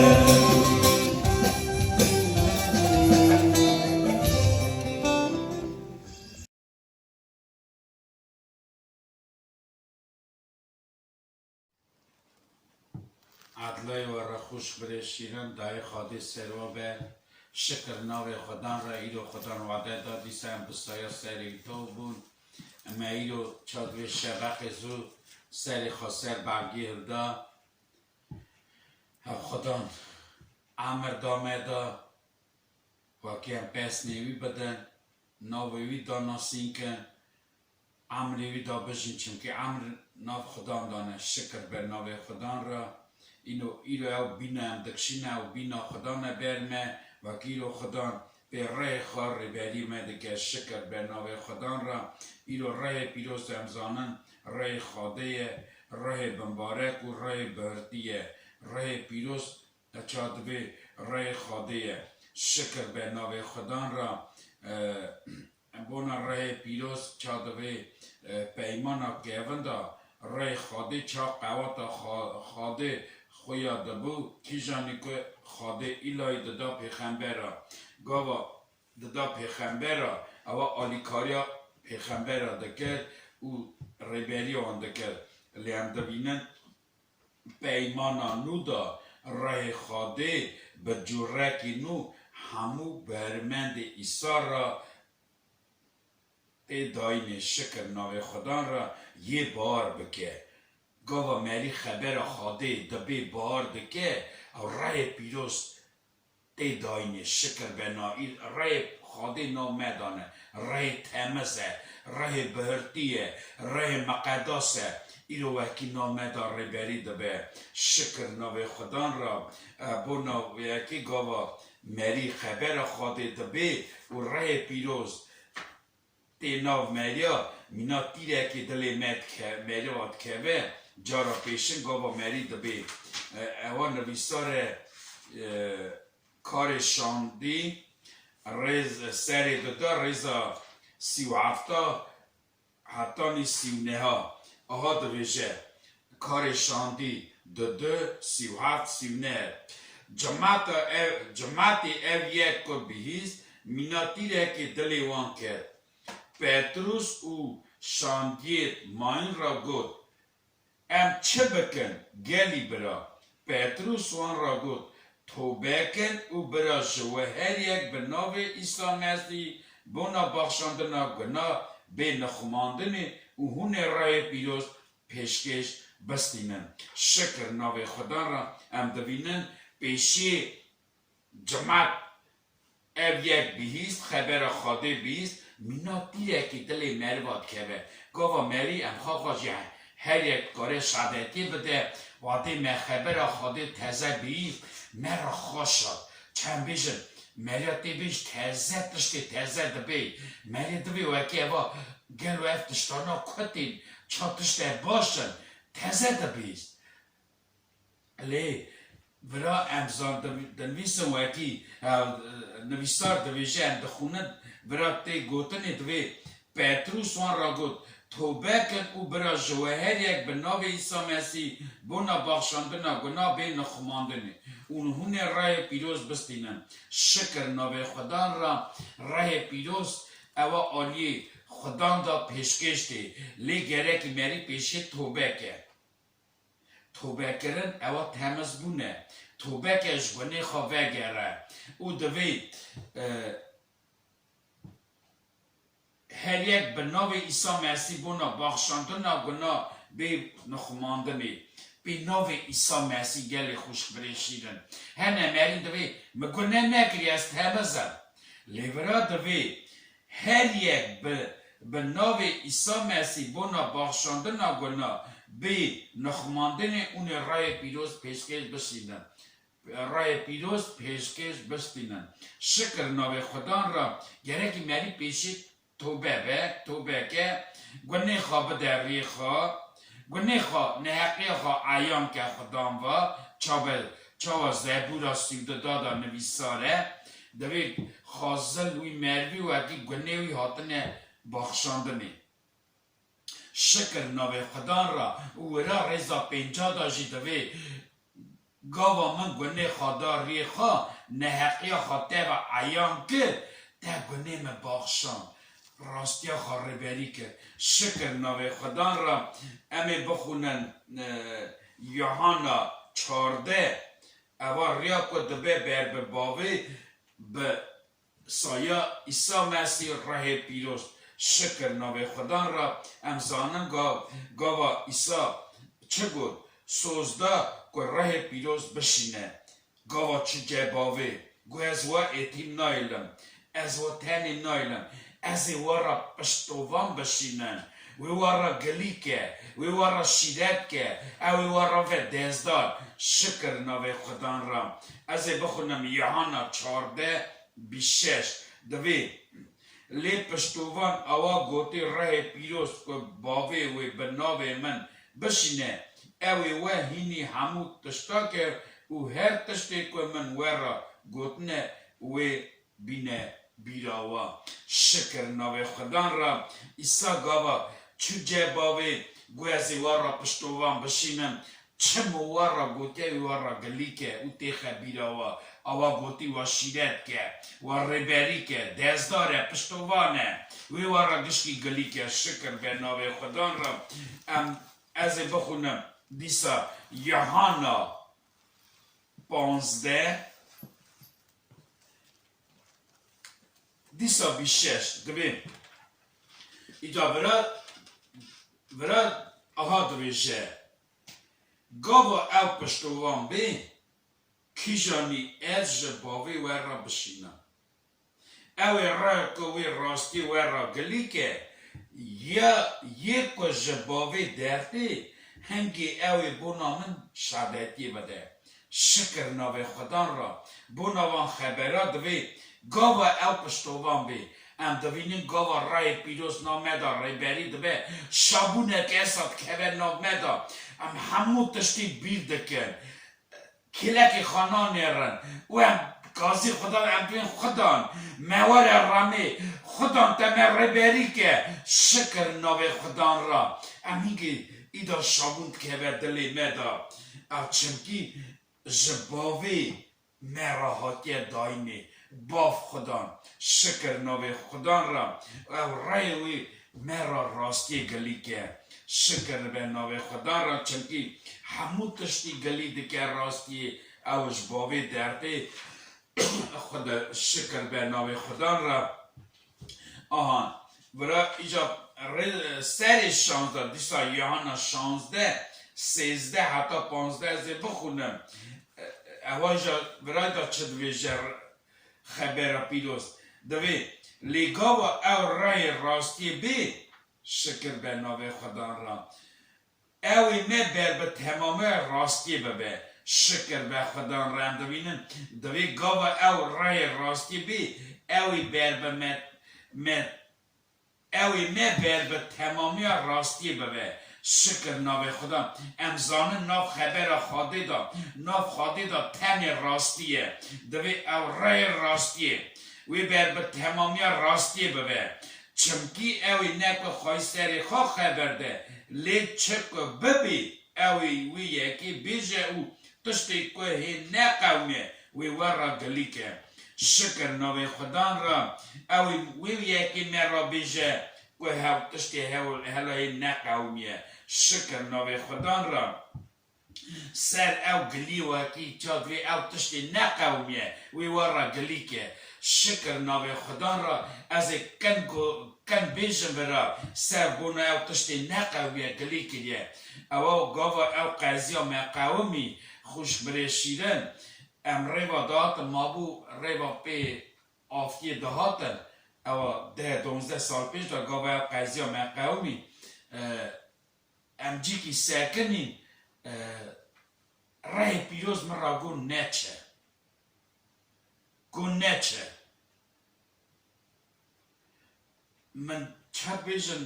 Edlay we re xweş birê şîrin, dayê Xwedê ser we be. Şikir navê Xudan re, îro Xudan wade da, dîsa em bi saya serê wî taw bûn. Em îro çad vê şebeqê zû serê xwe ser belgê hilda. Hev Xudan emir da me da. Wekî em pesnê wî bidin, navê wî da nasîn kin, emrê wî da bijîn, çimkî emr nav Xudan dane, şikir be navê Xudan re. Îno, îro ew bîna em dikişîne, ew bîna Xudan e ber me, wekî îro Xudan pê rê xwe rêberî me dike, şikir be navê Xudan re. Îro rehê pîroz em zanin, rehê Xwedê ye, rehê bimbarek û rehê bihurtî ye. Rehê pîroz Te ça divê reyê Xwedê ye. Şikir be navê Xudan ra, e, bona rehê pîroz ça divê, e, peymana kevin da reyê Xwedê ça qewata Xwa-, Xwedê xuya dibû, kîjanî ku Xwedê îlayî dida pêxembera. Gava dida pêxembera, ewa alîkariya pêxembera dikir û rêberiya wan dikir. Lê em dibînin, Peymana nû de rehê Xwedê bi cûrekî nû hemû bermendê Îsa re tê dayînê şikir navê Xudan re yê bawer bike. Gava merî xebera Xwedê dibê bawer dike, ew rehê pîroz tê dayînê şikir be na î reyê Xwedê nav me dane, reyê temiz e, Rehê bihurtî ye, rehê miqedas e. Îro wekî nav me de rêberî dibe. Şikir navê Xudan re, e, bona yekê gava merî xebera Xwedê dibê û rehê pîroz tê nav meriya, mîna tîrekê dilê me dike-, meriva dikeve. Cara pêşin gava merî dibê. E, ewa nivîsar e, e, karê şandî, rêz-, serê dida, rêza sî û hefta hetanî sî û neha. Aha dibêje, karê şandî, didu, sî û heft, sî û neh. Cemata ev, cematê ev yek ku bihîst, mîna tîrekê dilê wan ket. Petrûs û şandiyê mayîn re got, Em çi bikin, gelî bira? Petrûs wan re got, Tobe kin û bira ji we her yek bi navê Îsa Mesîh bona baxşandina guna bê nixumandinê û hûn ê rayê pîroz pêşkêş bistînin. Şikir navê Xudan re em dibînin pêşiyê Cimat ev yek bihîst, xebera Xwedê bihîst, mîna tîrekî dilê meriva dikeve. Gava merî em xwe xwe jî her yek dikare şadetiyê bide. Wadê me xebera Xwedê teze bihîst, me re xweş hat. Çend bêjin, meriya tê bêj teze tiştê teze dibê. Merê divê wekî eva gelo ev tiştana ku tên, ça tişte baş in, teze dibihîst. Lê vira em zan-, di-, dinivîsin wekî, e, nivîsar dibêje, em dixwînin, vira tê gotinê divê Petrûs wan re got, Tobe kin û bira ji we her yek bi navê Îsa Mesîh bona baxşandina guna bê nixumandinê û hûn ê rayê pîroz bistînin. Şikir navê Xudan re, rayê pîroz ewa aliyê Xudan de pêşkêş tê. Lê gerekî merî pêşê tobe ke. Tobekirin ewa temizbûn e. Tobeke ji gunê xwe vegere û divê, e, her yek bi navê Îsa Mesîh bona baxşandina guna bê nixumandinê. Pê navê Îsa Mesîh gelê xwişk birê şîrin. Hene merî divê, min gune nekiriye, ez temiz im. Lê vira divê, Her yek bi, bi navê Îsa Mesîh bona baxşandina guna bê nixumandinê ûn ê rayê pîroz pêşkêş bişînin. Rayê pîroz pêşkêş bistînin. Şikir navê Xudan re, gerekî merî pêşî tobe be, tobe ke, gunê xwe bide rê xwe, Gunê xwe, neheqiya xwe eyan ke Xudan va, çabe, çawa Zebûra sî û du da da nivîsar e, divê xazil wî merivî wekî gunê wî hatine baxşandinê. Şikir navê Xudan ra û wira rêza pênca da jî divê Gava min gunê xwe da riyê xwe, neheqiya xwe te ve eyan kir, te gunê min baxşand, rastiya xwe rêberî kir. Şikir navê Xudan re. Em ê bixwînin, e, Yohana çardeh, eva riya ku dibe ber bi bavê, bi saya Îsa Mesîh rehê pîroz, şikir navê Xudan re, em zanin ga-, gava Îsa çi got, soz da ku rehê pîroz bişîne. Gava çi cebavê, got ez we êtîm nayêlim, ez we tenê nayêlim, ez ê we re piştovan bişînin. Wê we re gilî ke, wê we re şîret ke, ew ê we re ve dezdar. Şikir navê Xudan re. Ez ê bixwînim Yohana çardeh, bîst şeş. Divê, lê piştovan ewa gotî rehê pîroz ku bavê wê bi navê min bişîne, ew ê we hînî hemû tişta ke û her tiştê ku min we re gotine wê bîne bîra we. Şikir navê Xudan re. Îsa gava çû cê bavê, got ez ê we re piştovan bişînim. Çi min we re gotiye, wê we re gilî ke û têxe bîra we. Awa gotî we şîret ke, we rêberî ke, dezdar e, piştovan e. Wê we re gişkî gilî ke. Şikir be navê Xudan re. Em, ez ê bixwînim dîsa Yohana panzdeh, dîsa bîst şeş dibê. Îca vira, vira aha dibêje. Gava ew piştovan bê, kîjanî ez ji bavê we re bişînim. Ew ê re ku wê rastî we re gilî ke, Ya yê ku ji bavê dertê, hingê ew ê bona min şadetiyê bide. Şikir navê Xudan ra. Bona van xebera divê gava ew piştovan bê. Em divînin gava rayê pîroz nav me de rêberî dibe. Şabûnek esa dikeve nav me de. Em hemû tiştî bîr dikin. Kêlekê xwe nanêrin û em gazî Xudan, em dibên Xudan, me were remê, Xudan te me rêberî ke, şikir navê Xudan ra. Em hingê îda şabûn dikeve dilê me de. Ew çimkî ji bavê me re hatiye dayînê. Bav Xudan, şikir navê Xudan ra. Ew reyê wî me re rastiyê gilî ke. Şikir be navê Xudan ra, çimkî hemû tiştî gilî dike rastiyê. Ew ji bavê dertê. Xuda, şikir be navê Xudan ra. Aha, vira îca rê-, serê şazdeh, dîsa Yuhanna şazdeh, sêzdeh heta panzdeh ez ê bixwînim. Ewa îca vira da çi dibêje xebera pîroz? Divê, lê gava ew rayê rastiyê bê, şikir be navê Xudan ra. Ew ê me ber bi temamiya rastiyê bibe. Şikir be Xudan re em dibînin. Divê gava ew rayê rastiyê bê, ew ê ber bi me, me, ew ê me ber bi temamiya rastiyê bibe. Şikir navê Xudan. Em zanin nav xebera Xwedê de, nav Xwedê de tenê rastî ye. Divê ew rayê rastiyê. Wê ber bi temamiya rastiyê bibe. Çimkî ew ê ne ku xwey serê xwe xeber de, lê çi ku bibî, ew ê wî yekê bêje û tiştê ku hê neqewmiye, wê we re gilî ke. Şikir navê Xudan re, ew ê wî yekê me re bêje ku hew tiştê hew, hela hê neqewmiye. Şikir navê Xudan re. Ser ew gilî wekî ça divê ew tiştê neqewmiye, wê we re gilî ke. Şikir navê Xudan re, ez ê kin go-, kin bêjim vira, ser bona ew tiştê neqewmiye, gilî kiriye. Ewa gava ew qeziya me qewimî, xwişk birê şîrin, em rêva dihatin, mabû rêva pê aftiyê dihatin, ewa deh donzdeh sal pêş de gava ew qeziya me qewimî, e, Em cîkî sekinîn, e, rehê pîroz min ra got neçe. Got neçe. Min çi bêjin,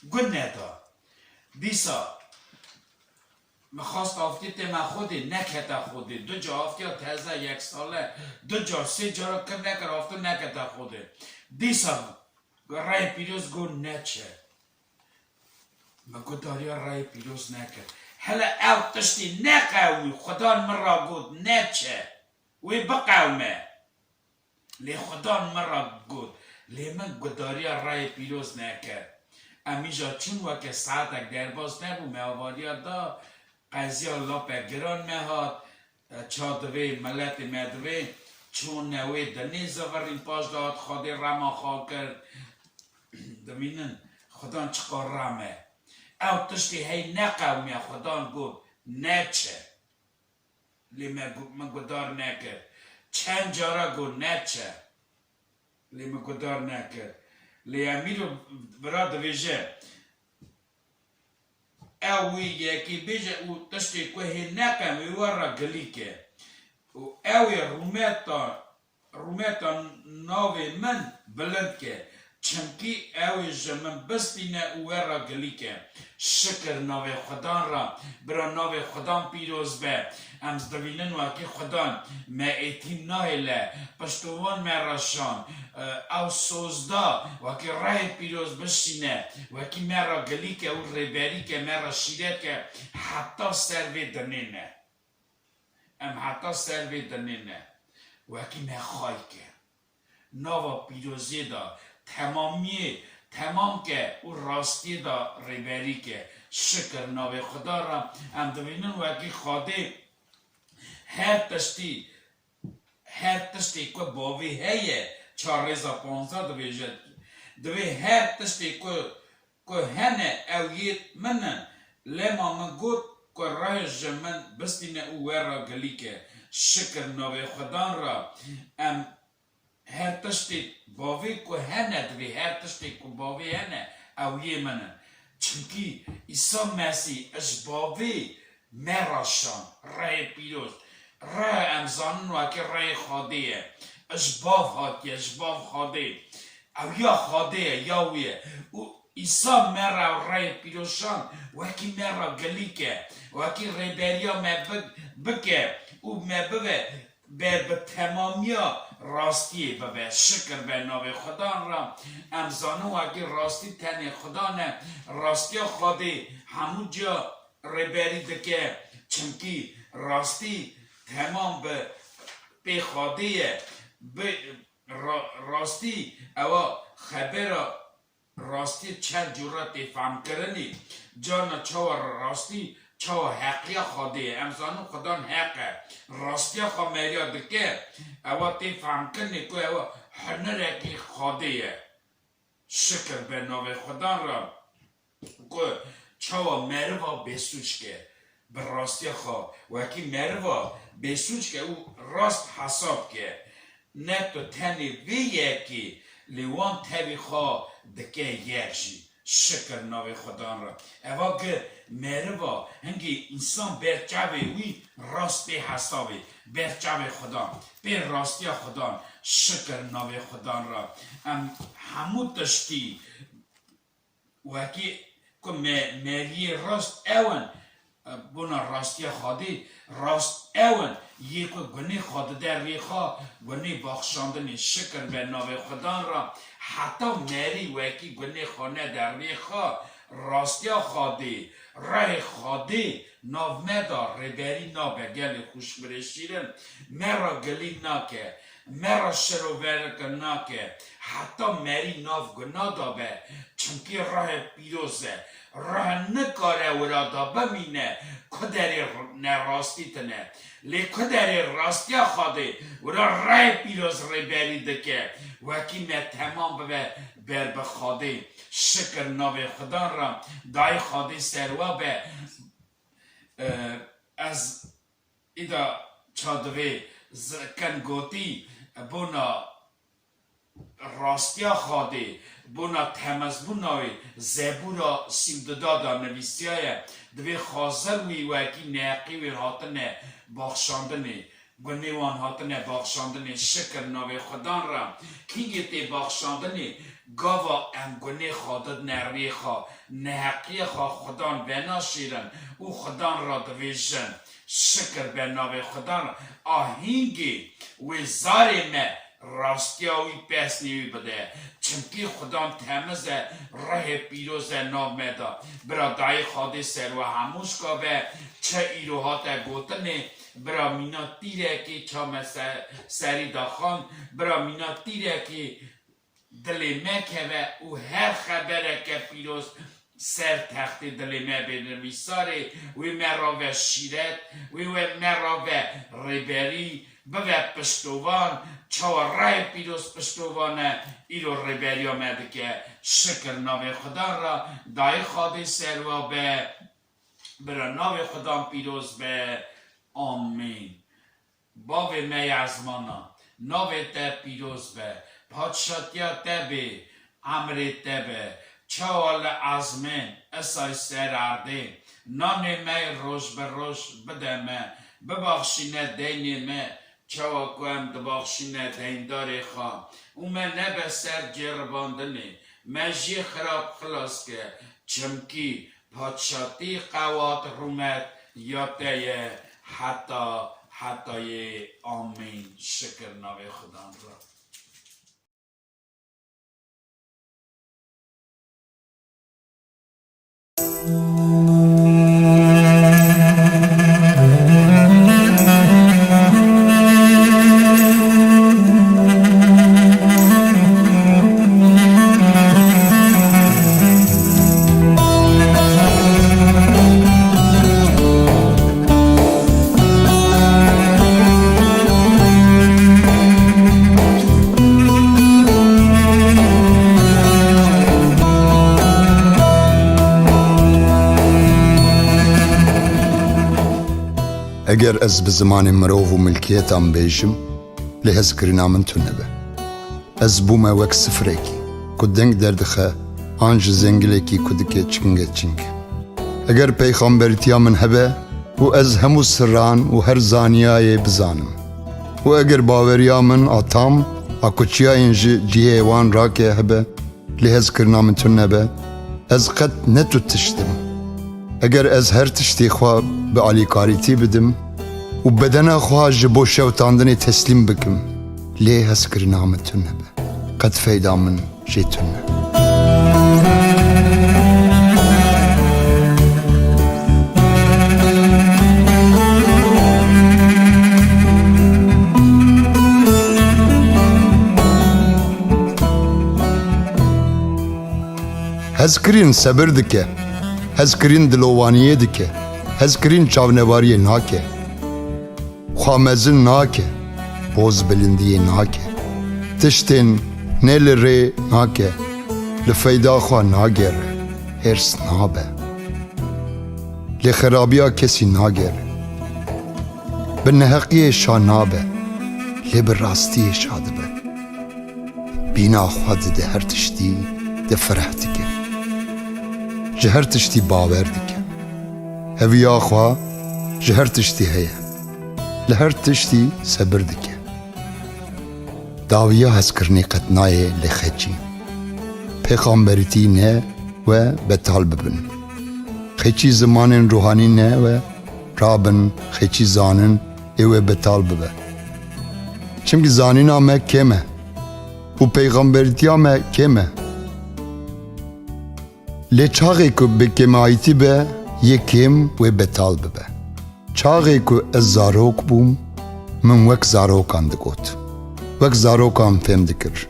got neda. Dîsa min xwest aftî tême Xwedê, nekete Xwedê. Du ca aftiya teze yek sale, du car, sê cara kir nekir, afto nekete Xwedê. Dîsa rehê pîroz got neçe. Min gudariya rayê pîroz nekir. Hele ew tiştî neqewimî, Xudan min ra got, neçe. Wê biqewime. Lê Xudan min ra got, lê min gudariya rayê pîroz nekir. Em îja çûn weke saetek derbas nebû, me avariya da, qeziya lape giran me hat, e, ça divê, miletê me divê, çûne wê dinê zivirîn, paş de hat Xwedê rema xwe kir. Dimînin, Xudan çiqar rem e. Ew tiştê hey neqewmiya, Xudan got, neçe. Lê me gu-, min gudar nekir. Çend cara got, neçe. Lê min gudar nekir. Lê Emîro vira divêje, ew wî yekî bêje û tiştê ku hê neqewimî, wê we re gilî ke. Û ew ê rûmeta rûmeta navê min bilind ke, çimkî ew ê ji min bistîne û we re gilî ke. Şikir navê Xudan re, bira navê Xudan pîroz be. Em divînin wekî Xudan me êtîm nahêle, piştovan me re şan, e, ew soz da, wekî rehê pîroz bişîne, wekî me re gilî ke û rêberî ke, me re şîret ke, heta ser vê dinê ne. Em heta ser vê dinê ne. Wekî me xay ke. Nava pîroziyê de temamiyê temam ke û rastiyê de rêberî ke. Şikir navê Xuda re em dibînin wekî Xwedê her tiştî, her tiştê ku bavê heye, çar rêza panzdeh dibêje, divê her tiştê ku ku hene ew yêt min in, lema min got ku rehê ji min bistîne û we re gilî ke. Şikir navê Xudan re em Her tiştê bavê ku hene divê, her tiştê ku bavê hene, ew yê min in. Çimkî Îsa Mesîh ji bavê me re şand, rehê pîroz. Reh em zanin wekî rehê Xwedê ye. Ji bav hatiye, ji bav Xwedê. Ew ya Xwedê ye, ya wî ye. Û Îsa me re rehê pîroz şand, wekî me re gilî ke, wekî rêberiya me bi-, bike û me bibe ber bi temamiya rastiyê bibe. Şikir be navê Xudan re. Em zanin wekî rastî tenê Xudan e. Rastiya Xwedê hemû ciya rêberî dike. Çimkî rastî temam bi pê Xwedê ye. Bi ra-, rastî ewa xebera Rastî çend cûre tê fehmkirinî. Carna çawa rastî, çawa heqiya Xwedê ye. Em zanin Xudan heq e. Rastiya xwe meriya dike. Ewa tê fehmkirinê ku ewa hunerekî Xwedê ye. Şikir be navê Xudan re ku çawa meriva bêsûc ke. Bi rastiya xwe wekî meriva bêsûc ke û rast hesab ke. Ne tu tenê vê yekê, lê wan tevî xwe dike yek jî. Şikir navê Xudan re. Eva gi meriva hingê însan ber çavê wî rast pê hesabê, ber çavê Xudan, pê rastiya Xudan. Şikir navê Xudan re. Em hemû tiştî Wekî ku me, meriyê rast ew in, bona rastiya Xwedê rast ew in, yê ku gunê xwe dide rê xwe, gunê baxşandinê şikir be navê Xudan re, heta merî wekî gunê xwe nede rê xwe, rastiya Xwedê, rehê Xwedê, Nav me de rêberî nabe gelê xweşik birê şîrin, me re gilî nake, me re şiroverike nake, heta merî nav guna de be, çimkî rehê pîroz e, reh nikare wira de bimîne, ku derê nerastî tine. Lê ku derê rastiya Xwedê wira rehê pîroz rêberî dike, wekî me temam bibe ber bi Xwedê. Şikir navê Xudan re, dayê Xwedê ser we be. E, ez îda ça divê z-, ken gotî, bona rastiya Xwedê, bona temezbûna wê, Zebûra sî û du da de nivîsiyaye, divê xazir wî wekî neheqî wê hatine baxşandinê, gunê wan hatine baxşandinê, şikir navê Xudan re. Kîngê tê baxşandinê, gava em gunê xwe didine rê xwe, neheqiyê xwe Xudan venaşîrin û Xudan re divêjin. Şikir be navê Xudan re. A hîngê wê zarê me rastiya wî pesnê wî bide. Çimkî Xudan temiz e, rehê pîroz e nav me de. Bira dayê Xwedê ser we hemûşka be, çi îro hate gotinê, bira mîna tîrekê ça me se-, serî daxan, bira mîna tîrekê dilê me keve û her xebereke pîroz ser textê dilê me bê nivîsarê, wê me ra ve şîret, wê we me ra ve rêberî, bive piştovan, çawa rayê pîroz piştovan e, îro rêberiya me dike. Şikir navê Xudan ra, dayê Xadê serwa be, bira navê Xudan pîroz be. Amîn. Bavê me yê ezmanan, navê te pîroz be, padşatiya te bê, emrê te be, çawa li ezmên, isay ser erdê. Nanê me yê roj bi roj bide me, bibaxşîne deynê me, çawa ku em dibaxşîne deyndarê xwe, û me nebe ser cêribandinê, me jê xirab xilas ke, çimkî Padşatî, qewat, rûmet ya te ye heta hetayê. Amîn. Şikir navê Xudan re. Eger ez bi zimanê mirov û milkiyetan bêjim, lê hezkirina min tune be. Ez bûme wek sifrekî ku deng derdixe an ji zengilekî ku dike çinge çing. Eger peyxamberîtiya min hebe û ez hemû sirran û her zaniyayê bizanim û eger baweriya min a tam a ku çiyayên ji cihê wan rake hebe, lê hezkirina min tune be, ez qet ne tu tişt im. Eger ez her tiştê xwe bi alîkarîtî bidim û bedena xwe ji bo şewitandinê teslîm bikim, lê hezkirina min tune be, qet feyda min jê tune. Hezkirin sebir dike, hezkirin dilovaniyê dike, hezkirin çavnevariyê nake. Xwe mezin nake, boz bilindiyê nake. Tiştên ne li rê nake, li feyda xwe nagere, hêrs nabe. Lê xerabiya kesî nagere. Bi neheqiyê şa nabe, lê bi rastiyê şa dibe. Bîna xwe dide her tiştî, di fireh dike. Ji her tiştî bawer dike. Heviya xwe ji her tiştî heye. Li her tiştî sebir dike. Dawiya hezkirinê qet nayê li xeçî. Pêxamberîtî ne we betal bibin. Xeçî zimanên ruhanî ne we rabin xeçî zanin ê we betal bibe. Çimkî zanîna me kêm e û peyxamberîtiya me kêm e. Lê çaxê ku bi kêmayîtî be, yê kêm wê betal bibe. Çaxê ku ez zarok bûm, min wek zarokan digot. Wek zarokan fêm dikir.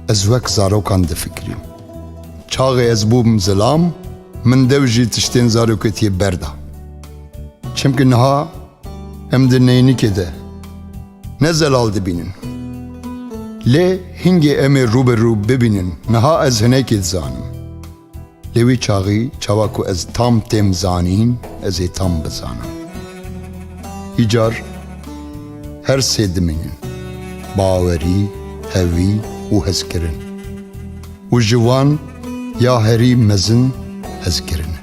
Ez wek zarokan difikirîm. Çaxê ez bûm zilam, min dew jî tiştên zaroketiyê berda. Çimkî niha em di neynikê de ne zelal dibînin. Lê hingê em ê rû bi rû bibînin, niha ez hinekî dizanim. Lê wî çaxî çawa ku ez tam têm zanîn, ez ê tam bizanim. Îcar her sê dimînin, bawerî, hevî û hezkirin. Û ji wan ya herî mezin hezkirin e.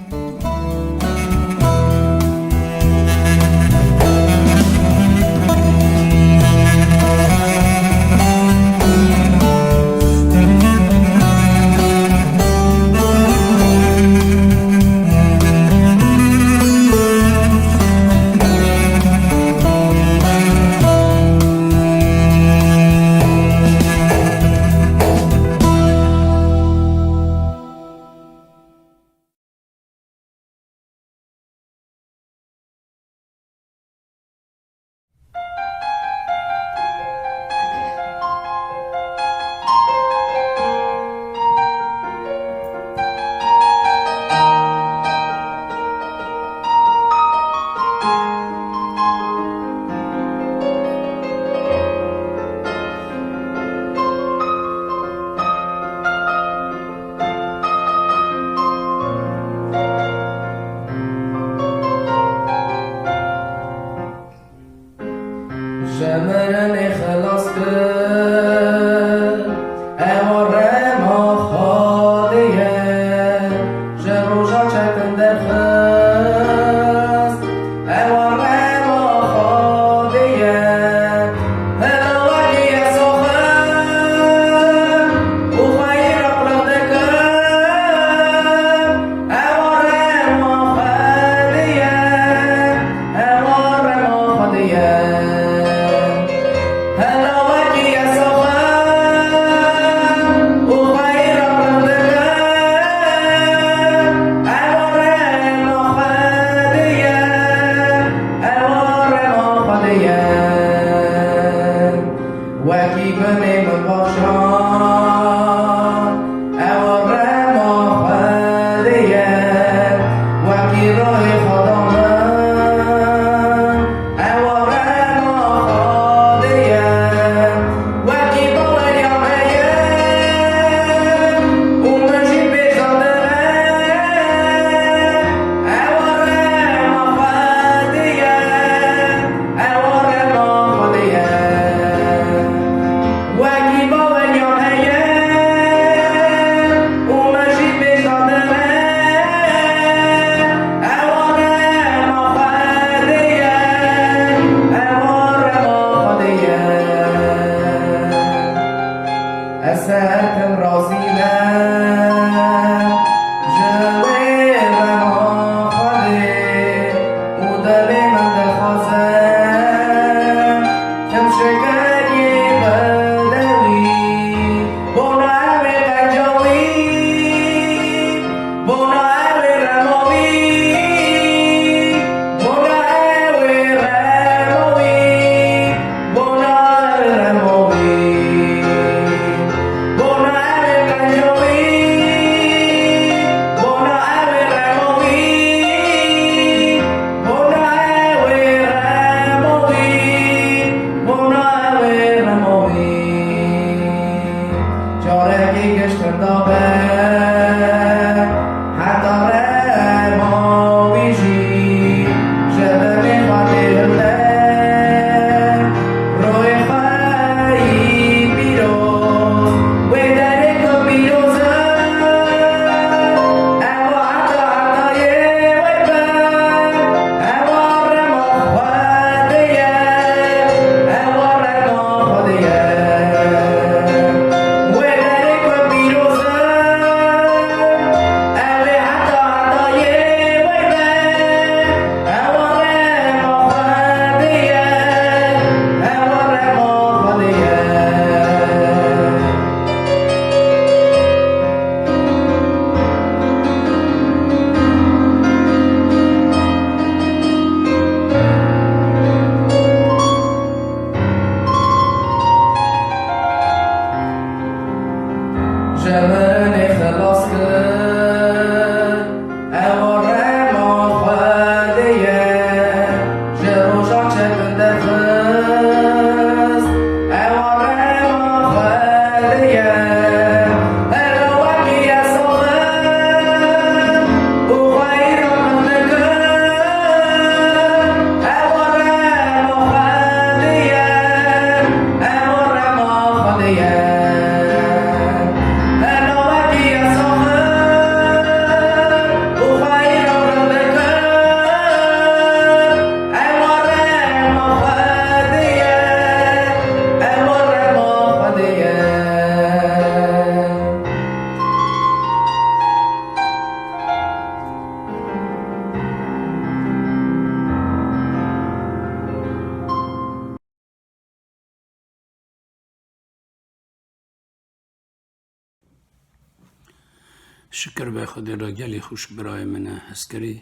Şikir be Xwedê re, gelî xwişk birayê min e hezkirî.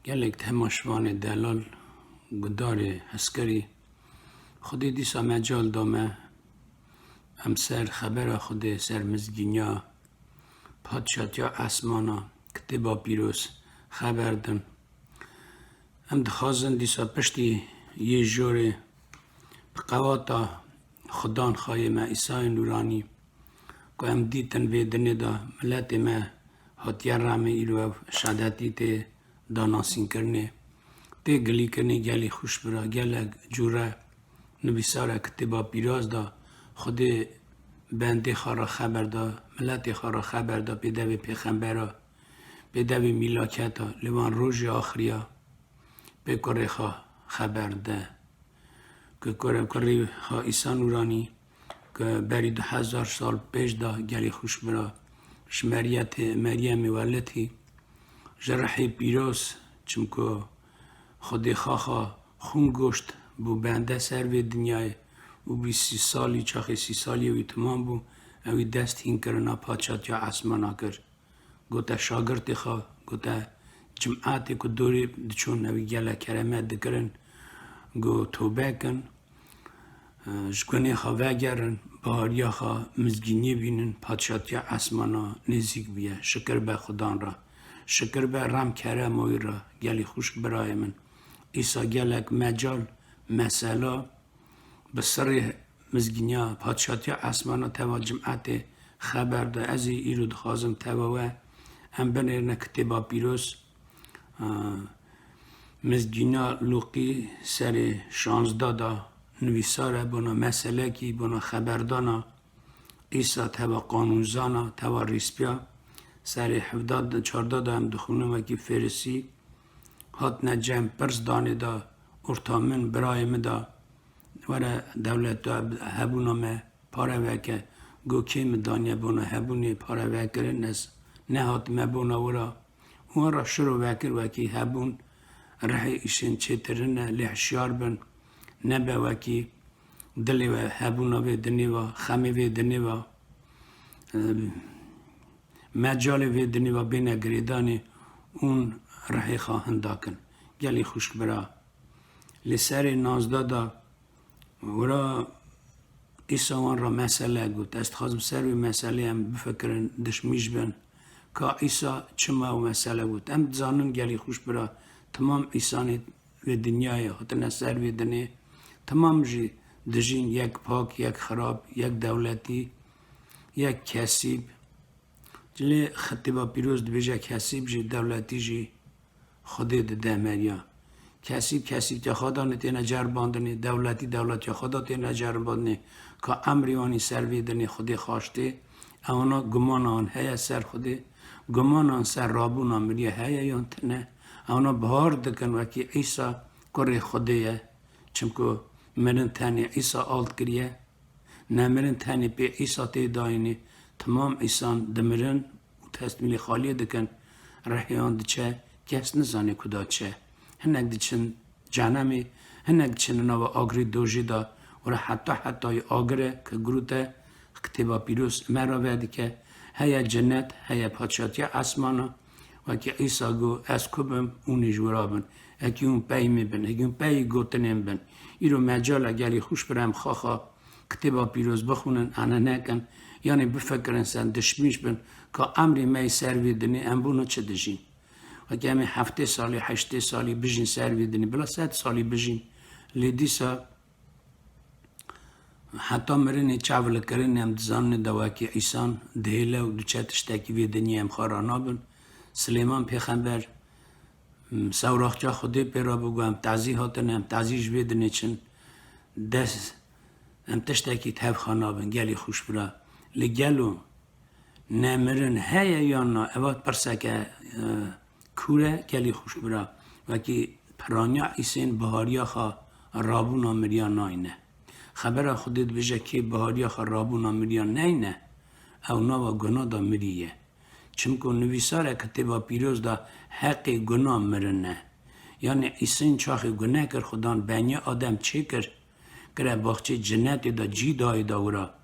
Gelek temaşvanê delal, gudarê hezkirî. Xwedê dîsa mecal da me, em ser xebera Xwedê, ser mizgîniya, padşatiya esmana, kitêba pîroz xeber din. Em dixwazin dîsa piştî yê jorê bi qewata Xudan xayê me Îsayê Nûranî, ku em dîtin vê dinê de miletê me hatiye remê, îro ev şadetî tê danasînkirinê, tê gilîkirinê, gelî xwişk bira, gelek cûre nivîsare kitêba pîroz de Xwedê bendê xwe re xeber da, miletê xwe re xeber da, pêdevê pêxembera, pêdevê mîlaketa, lê wan rojê axiriya pê kurê xwe xeber de. Ku kurê, kurê xwe Îsa Nûranî, ku berî du hezar sal pêş de gelî xwişk bira, ji Meriyetê, Meriyemê welitî, ji rihê pîroz, çimku Xwedê xaxa xûn goşt bû bende ser vê dinyayê û bîst sî salî, çaxê sî salî wî temam bû, ewî dest hînkirina padşatiya esmana kir. Gote şagirtê xwe, gote cimetê ku dorê diçûn, ewî gelek keremet dikirin, got, tobe kin, ji gunê xwe vegerin, bahariya xwe, mizgîniyê bînin, padşatiya esmana nêzîk bûye. Şikir be Xudan re. Şikir be rem kerema wî re, gelî xwişk birayê min. Îsa gelek mecal, mesela, bi sirrê mizgîniya padşatiya esmana teva cimetê xeber da. Ez ê îro dixwazim teva we em binêrine kitêba pîroz, a, Mizgîniya Lûqî serê şazdeh da nivîsar e, bona meselekî, bona xeberdana Îsa teva qanûnzana, teva rîspiya, serê hevdeh da, çardeh da em dixwînin wekî Fêrisî, hatine cem pirs danê da, orta min, birayê min da, were dewleta hebûna me pare veke, go kê min daniye bona hebûnê pare vekirin, ez nehatime bona wira. Wan re şiro vekir wekî hebûn, rihê îşên çêtirine, lê hişyar bin, nebe wekî dilê we hebûna vê dinê ve, xemê vê dinê ve, em, mecalê vê dinê ve bêne girêdanê ûn rihê xwe hinda kin. Gelî xwişk bira. Li serê nazdeh da wira Îsa wan re mesele got. Ez dixwazim ser wê meselê em bifikirin, dişmîş bin. Ka Îsa çima ew mesele got? Em dizanin gelî xwişk bira, temam îsanê vê dinyayê hatine ser vê dinê, temam jî dijîn, yek pak, yek xirab, yek dewletî, yek kesîb. Lê kitêba pîroz dibêje kesîb jî, dewletî jî Xwedê dide meriya. Kesîb kesîbtiya xwe da ne têne ceribandinê, dewletî dewletiya xwe da têne ceribandinê. Ka emrê wan î ser vê dinê Xwedê xaştê, ewana gumana wan heye ser Xwedê, gumana wan ser rabûna miriye heye yan tine. Ewana bahar dikin wekî Îsa kurê Xwedê ye. Çimku mirin tenê Îsa alt kiriye. Nemirin tenê pê Îsa tê dayînê. Timam îsan dimirin û tesmîlê Xaliyê dikin. Rihê wan diçe, kes nizane ku da çi. Hinek diçin cenemê, hinek diçin nava agirê dojê de. Wira heta hetayê agir e ku girûte, kitêba pîroz me re vedike. Heye cinet, heye padşatiya esmana. Wekî Îsa got, ez ku bim, hûn ê ji wira bin. Wekî hûn peyî min bin, wekî hûn peyî gotinên bin. Îro mecala gelî xwişk bira em xaxa kitêba pîroz bixwînin, ane nekin, yanî bifikirin, sen dişmîş bin, ka emrê me yê ser vê dinê em bona çi dijîn? Wekî em ê heftê salî, heştê salî bijîn ser vê dinê, bila sed salî bijîn. Lê dîsa heta mirinê çavlikirinê em dizanin de wekî îsan dihêle û diçe tiştekî vê dinyê em xwe ranabin. Silêman pêxember, m, sewraxça Xwedê pê re bû, got, em tazî hatine, em tazî ji vê dinê çin. Dest, em tiştekî tev xwe nabin, gelî xwişk bira. Lê gelo nemirin heye yan na? Eva pirseke, e, kûr e, gelî xwişk bira. Wekî piraniya îsên bihariya xwe rabûna miriya nayne. Xebera Xwedê dibêje, kê bihariya xwe rabûna miriya neyne, ew nava guna da mirî ye. Çimku nivîsare kitêba pîroz de heqê guna mirin e. Yanî îsên çaxê gune kir, Xudan beniya Adem çêkir, kire baxçê cinetê de, cî dayê da wira.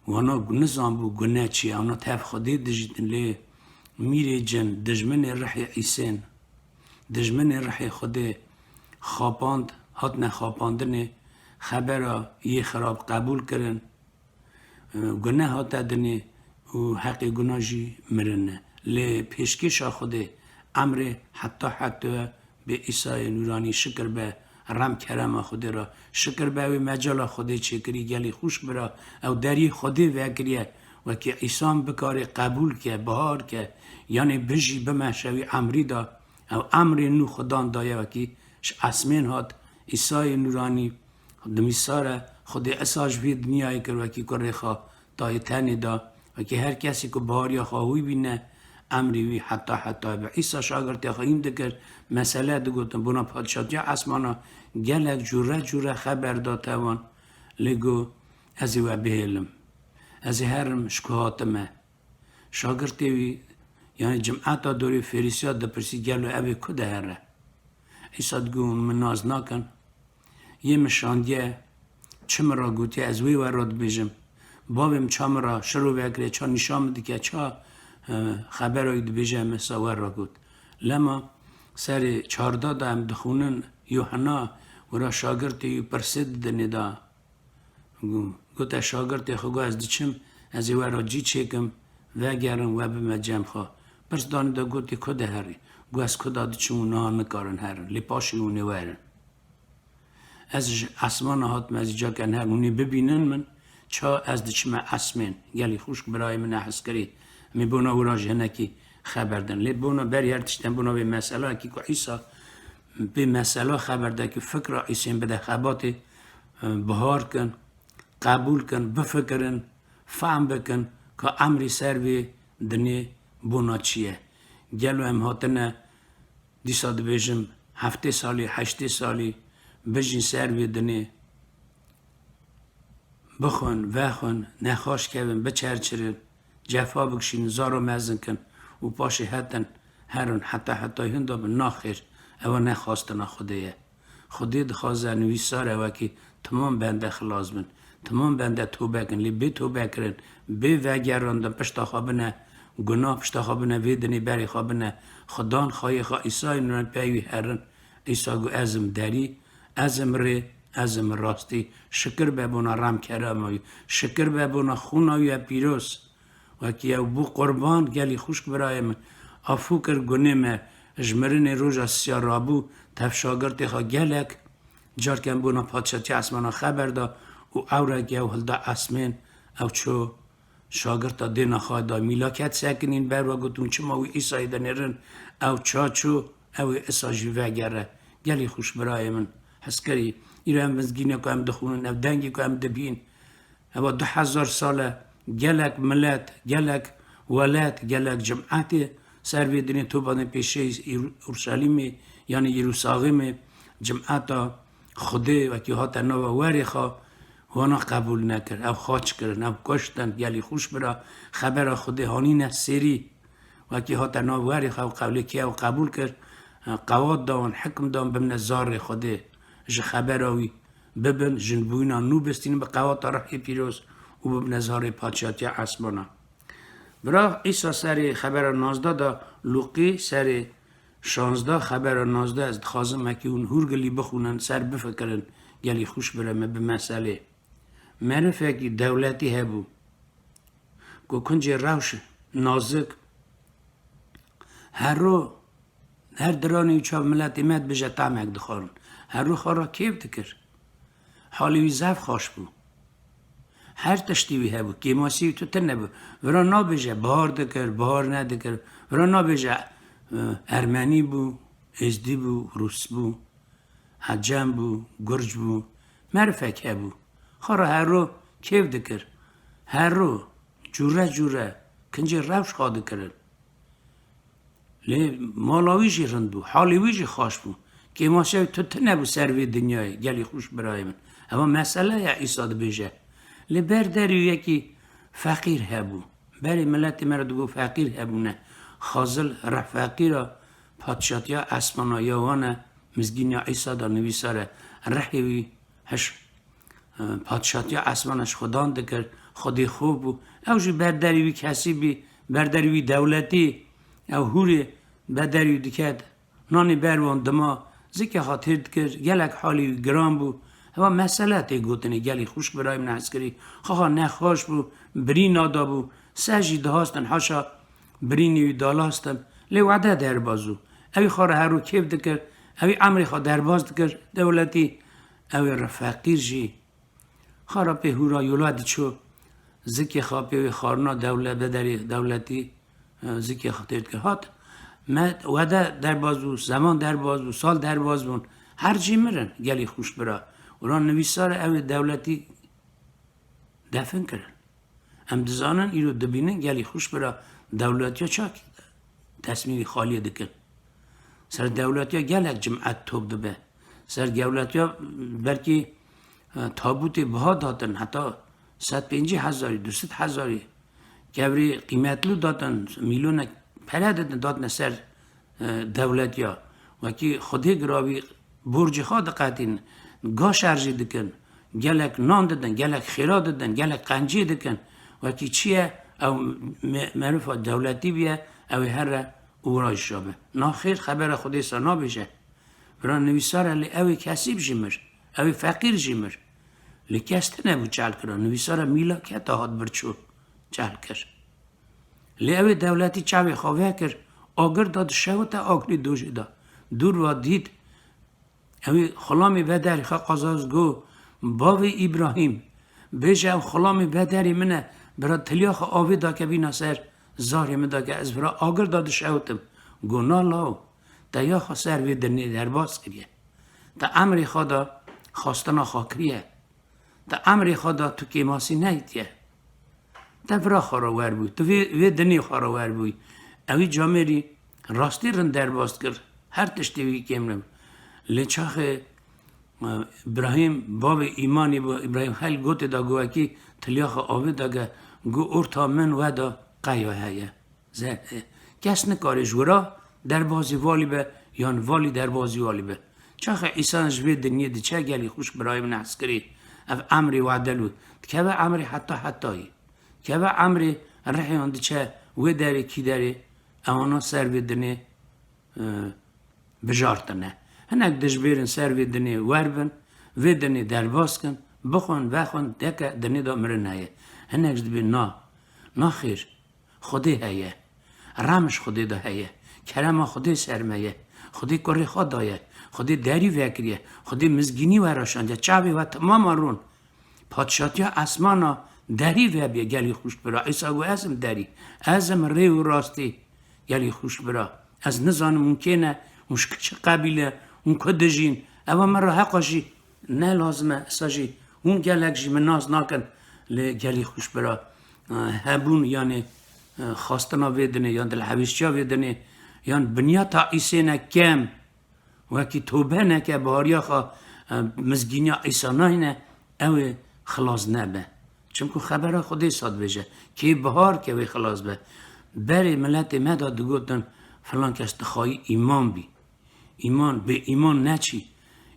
Wana nizanbû gune çi ye, wana tev Xwedê dijîtin, lê Mîrê cin, dijminê rihê Îsên, dijminê rihê Xwedê xapand, hatine xapandinê, xebera yê xirab qebûl kirin, e, gune hate dinê û heqê guna jî mirin e. Lê pêşkêşa Xwedê emrê heta hetoye bê Îsayê Nûranî şikir be, rem kerema Xwedê re. Şikir be wê mecala Xwedê çêkirî, gelî xwişk bira, ew deriyê Xwedê vekiriye, wekî Îsan bikarê qebûl ke, bihar ke, yanê bijî bimeşe wî emrî da. Ew emrê nû Xudan daye, wekî ji esmên hat, Îsayê Nûranî, di mîsar e, Xwedê esa ji vê dinyayê kir, wekî kurê xwe dayê tenê da, wekî her kesî ku bariya xwe wî bîne, emrê wî heta heta be. Îsa şagirtê xwe hîn dikir, mesele digotin, bona padşatiya esmana gelek cûre cûre xeber da tewan, lê got, ez ê we bihêlim. Ez ê herim ji ku hatime. Şagirtê wî, yanî cimeta dorê Fêrîsiya dipirsî, gelo ev ê ku de here? Îsa digot, hûn min nas nakin. Yê min şandiye, çi min re gotiye, ez wê we re dibêjim. Bavê min ça min re şiro vekiriye, ça nîşan min dike, ça, e, xebera wî dibêje, em esa we re got. Lema serê çarda de em dixwînin, Yuhena wira şagirtê wî pirsê didinê da. Got, gote şagirtê xwe, got, ez diçim, ez ê we re cî çêkim, vegerin, we bime cem xwe. Pirs danî de gotê, ku de herî? Got, ez ku de diçim û niha nikarin herin, lê paşê hûn ê werin. Ez ji esmana hatime, ez ê cake neherim, hûn ê bibînin min, ça ez diçime esmên. Gelî xwişk birayê min e hezkirî, em ê bona wira ji hinekî xeber din. Lê bona berî her tiştên bona vê meselakî ku Îsa vê mesela xeber de ku fikra Îsên bide xebatê, e, bihar kin, qebûl kin, bifikirin, fehm bikin ka emrî ser vê dinê bona çi ye. Gelo em hatine, dîsa dibêjim, heftê salî, heştê salî bijîn ser vê dinê, bixwin, vexwin, nexweş kevin, biçerçirin, cefa bikişînin, zaro mezin kin û paşê hetin, herin heta hetayê hinda bin. Naxêr, ewa ne xwestina Xwedê ye. Xwedê dixwaze nivîsar e wekî timam bende xilas bin. Timam bende tobe kin, lê bê tobe kirin, bê vegerandin, pişta xwe bine gunah, pişta xwe bine vê dinê, berê xwe bine Xudan, xweyê xwe Îsayê nûran pey wî herin. Îsa got, ez im derî, ez im rê, ez im rastî. Şikir be bona rem kerema wî. Şikir be bona xûna wî ye pîroz. Wekî ew bû qurban, gelî xwişk birayê min. Afû kir gunê me, ji mirinê roja siya rabû, tev şagirtê xwe gelek carken bona padşatiya esmana xeber da û ewrek ew hilda esmên, ew ço şagirta dêna xwe da mîlaket sekinîn ber we, gotin, çima wî Îsayê dinêrin, ew ça çû, ew ê isa jî vegere. Gelî xwişk birayê min, hezkirî, îro em mizgînê ku em dixwînin, ev dengê ku em dibîn, Ewa du hezar sal e, gelek milet, gelek welat, gelek cimetê ser vê dinê tobanê pêşeyî Yer-, Urşelîmê, yanî Yerûsalemê, cimeta Xwedê, wekî hate nava werê xwe, wana qebûl nekir. Ew xaç kirin, ew kuştin, gelî xwişk bira, xebera Xwedê hanîne serî. Wekî hate nav werê xwe, ew qewlê kê ew qebûl kir, qewat da wan, hikm da wan, bimne zarê Xwedê, ji xebera wî bibin, jinbûyîna nû bistînin bi qewata Rihê Pîroz û bibine zarê padşatiya esmana. Bira Îsa serê xebera nazdeh da, Lûqî serê şazdeh, xebera nazdeh, ez dixwazim wekî hûn hûrgilî bixwînin, ser bifikirin, gelî xwişk bira me bi meselê. Merivekî dewletî hebû. Ku kuncê rewş nazik, her ro, her diranê û çav miletê me dibêje temek dixwarin. Her ro xwe re kêf dikir. Halê wî zef xweş bû. Her tiştî wî hebû. Kêmasî wî tu tune bû. Vira nabêje bahar dikir, bahar nedikir. Vira nabêje, e, ermenî bû, êzdî bû, rûs bû. Ecem bû, gurc bû, merivek hebû. Xwe re her ro kêf dikir. Her ro cûre cûre kincê rewş xwe dikirin. Lê mala wî jî rind bû, halê wî jî xweş bû. Kêmaşev tu tune bû ser vê dinyayê, gelî xwişk birayê min. Eva mesele ye Îsa dibêje. Lê ber derî wî yekî feqîr hebû. Berê miletê me re digot feqîr hebûne. Xazil reh feqîra padşatiya esmana ya wan e, mizgîniya Îsa da nivîsar e. Rehê wî hiş, e, padşatiya esmana ji Xudan dikir, Xwedê xwe bû. Ew jî ber derî wî kesî bî, ber derî wî dewletî, Ew hûrê bederî diket, nanê ber wan dima, zikê xwe têr dikir, gelek halê wî giran bû. Heva mesele tê gotinê, gelî xwişk birayê min Eskerî, xwexa nexweş bû, birîna dabû, ser jî dihastin haşa birînê wî dalastin. Lê wede derbaz bû. Ew ê xwe re her rû kêf dikir, ew ê emrê xwe derbaz dikir dewletî, ew ê re feqîr jî. Xwe re pê hûra yola diçû, zikê xwe pê wê xwarina dewle-, bederê dewletî, e, zikê xwe têr dikir. Hat, me wede derbaz bû, zeman derbaz bû, sal derbaz bûn. Her cî mirin, gelî xwişk bira. Û ra nivîsar e, ew ê dewletî defin kirin. Em dizanin, îro dibînin, gelî xwişk bira dewletiya çak tesmîmî xaliyê dikin. Ser dewletiya gelek cimet top dibe. Ser dewletiya belkî, e, tabûtê biha datin, heta sed pêncî hezarî, du sed hezarî, kevirê qîmetli datin, milyonek pere didin, datine ser, e, dewletiya. Wekî Xwedê giravî borcê xwe diqetînin, ga şerjî dikin, gelek nan didin, gelek xêra didin, gelek qencî dikin. Wekî çi ye? Ew me-, merifa dewletî bûye, ew ê here û wira jî şa be. Naxêr, xebera Xwedê sa nabêje. Bira nivîsar e, lê ew ê kesîb jî mir, ew ê feqîr jî mir. Lê kes tine bû çel kira. Nivîsar e, mîla keta hat birçû çel kir. Lê ew ê dewletî çavê xwe vekir, agir da dişewite agirê dojê de. Dûr va dît, ew ê xulamê bederî xwe qazaz got, bavê Îbrahîm, bêje ew xulamê bederê min e, bira tiliya xwe avê dake bîna ser zarê min dake, ez vira agir da dişewitim. Got, na law, te ya xwe ser vê dinê derbas kiriye. Te emrê xwe da xwestina xwe kiriye. Te emrê xwe da tu kêmasî neytiye. Te vira xwe re wer bûyî. Tu vê, vê dinê xwe re wer bûyî. Ewî camêrî rastî rind derbas kir. Her tiştê wî kêm nebû. Lê çaxê, e, Îbrahîm, bavê îmanî bû, Îbrahîm Xelîl gotê da got, wekî tiliya xwe avê dake, got, orta min we da qeya heye. Ze-, e, kes nikare ji wira derbazî valî be, yan valî derbazî walî be. Çaxê însan ji vê dinyê diçe, gelî xwişk birayê min Eskerî, ev emrê wade lû, dikeve emrê heta hetayî. Dikeve emrê rihê wan diçe wê derê kî derê, ewana ser vê dinê, e, bijartine. Hinek dijbêrin ser vê dinê wer bin, vê dinê derbas kin, bixwin, vexwin, deke dinê de mirin heye. Hinek jî dibê na, na xêr. Xwedê heye. Rem ji Xwedê de heye. Kerema Xwedê ser me ye. Xwedê kurê xwe daye. Xwedê derî vekiriye. Xwedê mizgînî we raşandiye. Çavê we temama rûn. Padşatiya esmana derî vebiye, gelî xwişk bira. Îsa got, ez im derî. Ez im rê û rastî. Gelî xwişk bira. Ez nizanim hûn kê ne, hûn ji çi qebîle, hûn ku dijîn. Ewa min re heqa jî ne lazim e, esa jî hûn gelek jî min nas nakin, lê gelî xwişk bira, e, hebûn, yanê, e, xwestina vê dinê, yan dilhevîştiya vê dinê, yan binyata Îsê ne kem, wekî tobe neke, bihariya xwe, e, mizgîniya Îsa nayne, ew ê xilas nebe. Çimku xebera Xwedê sa dibêje, kê bihar ke wê xilas be. Berê miletê me de digotin, filan kes dixwayî îman bî. Îman, bê îman neçî.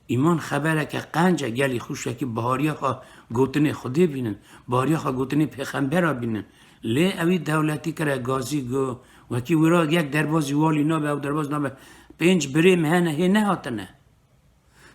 Îman xebereke qenc e, gelî xwişk, wekî bihariya xwe gotinê Xwedê bînin, bihariya xwe gotinê pêxembera bînin. Lê ewî dewletî kire gazî, got, wekî wira yek derbazî walî nabe, ew derbaz nabe. Pênc birê me hene, hê nehatine.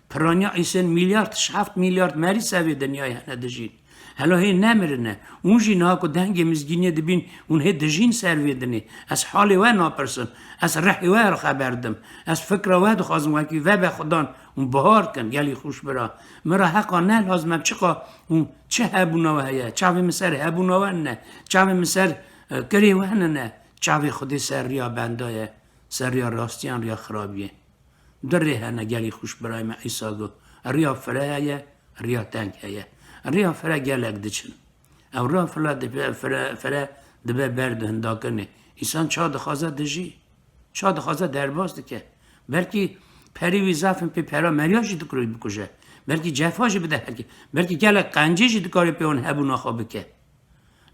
Piraniya Îsên mîlyard, heft mîlyard merî ser vê dinyayê hene dijîn. Hela hê nemirine. Hûn jî niha ku dengê mizgîniyê dibîn, hûn hê dijîn ser vê dinê. Ez halê we napirsim. Ez rihê we re xeber dim. Ez fikra we dixwazim, wekî vebe xudan hûn bihar kin, gelî xwişk bira. Min re heqa ne lazim e, çiqa hûn çi hebûna we heye? Çavê min ser hebûna we nine. Çavê min ser, e, kirê we nine. Çavê Xwedê ser riya benda ye. Ser riya rastiyan, riya xirabiyê. Du rê hene, gelî xwişk birayê me, Îsa got. Riya fire heye, riya teng heye. Riya fire gelek diçin. Ew riya fire dibe, fire, fire dibe ber di hindakinê. Însan ça dixwaze dijî. Ça dixwaze derbas dike. Belkî perî wî zaf in, pê pera meriya jî dikure bikuje. Belkî cefa jî bide herkê. Belkî gelek qencî jî dikare pê wan hebûna xwe bike.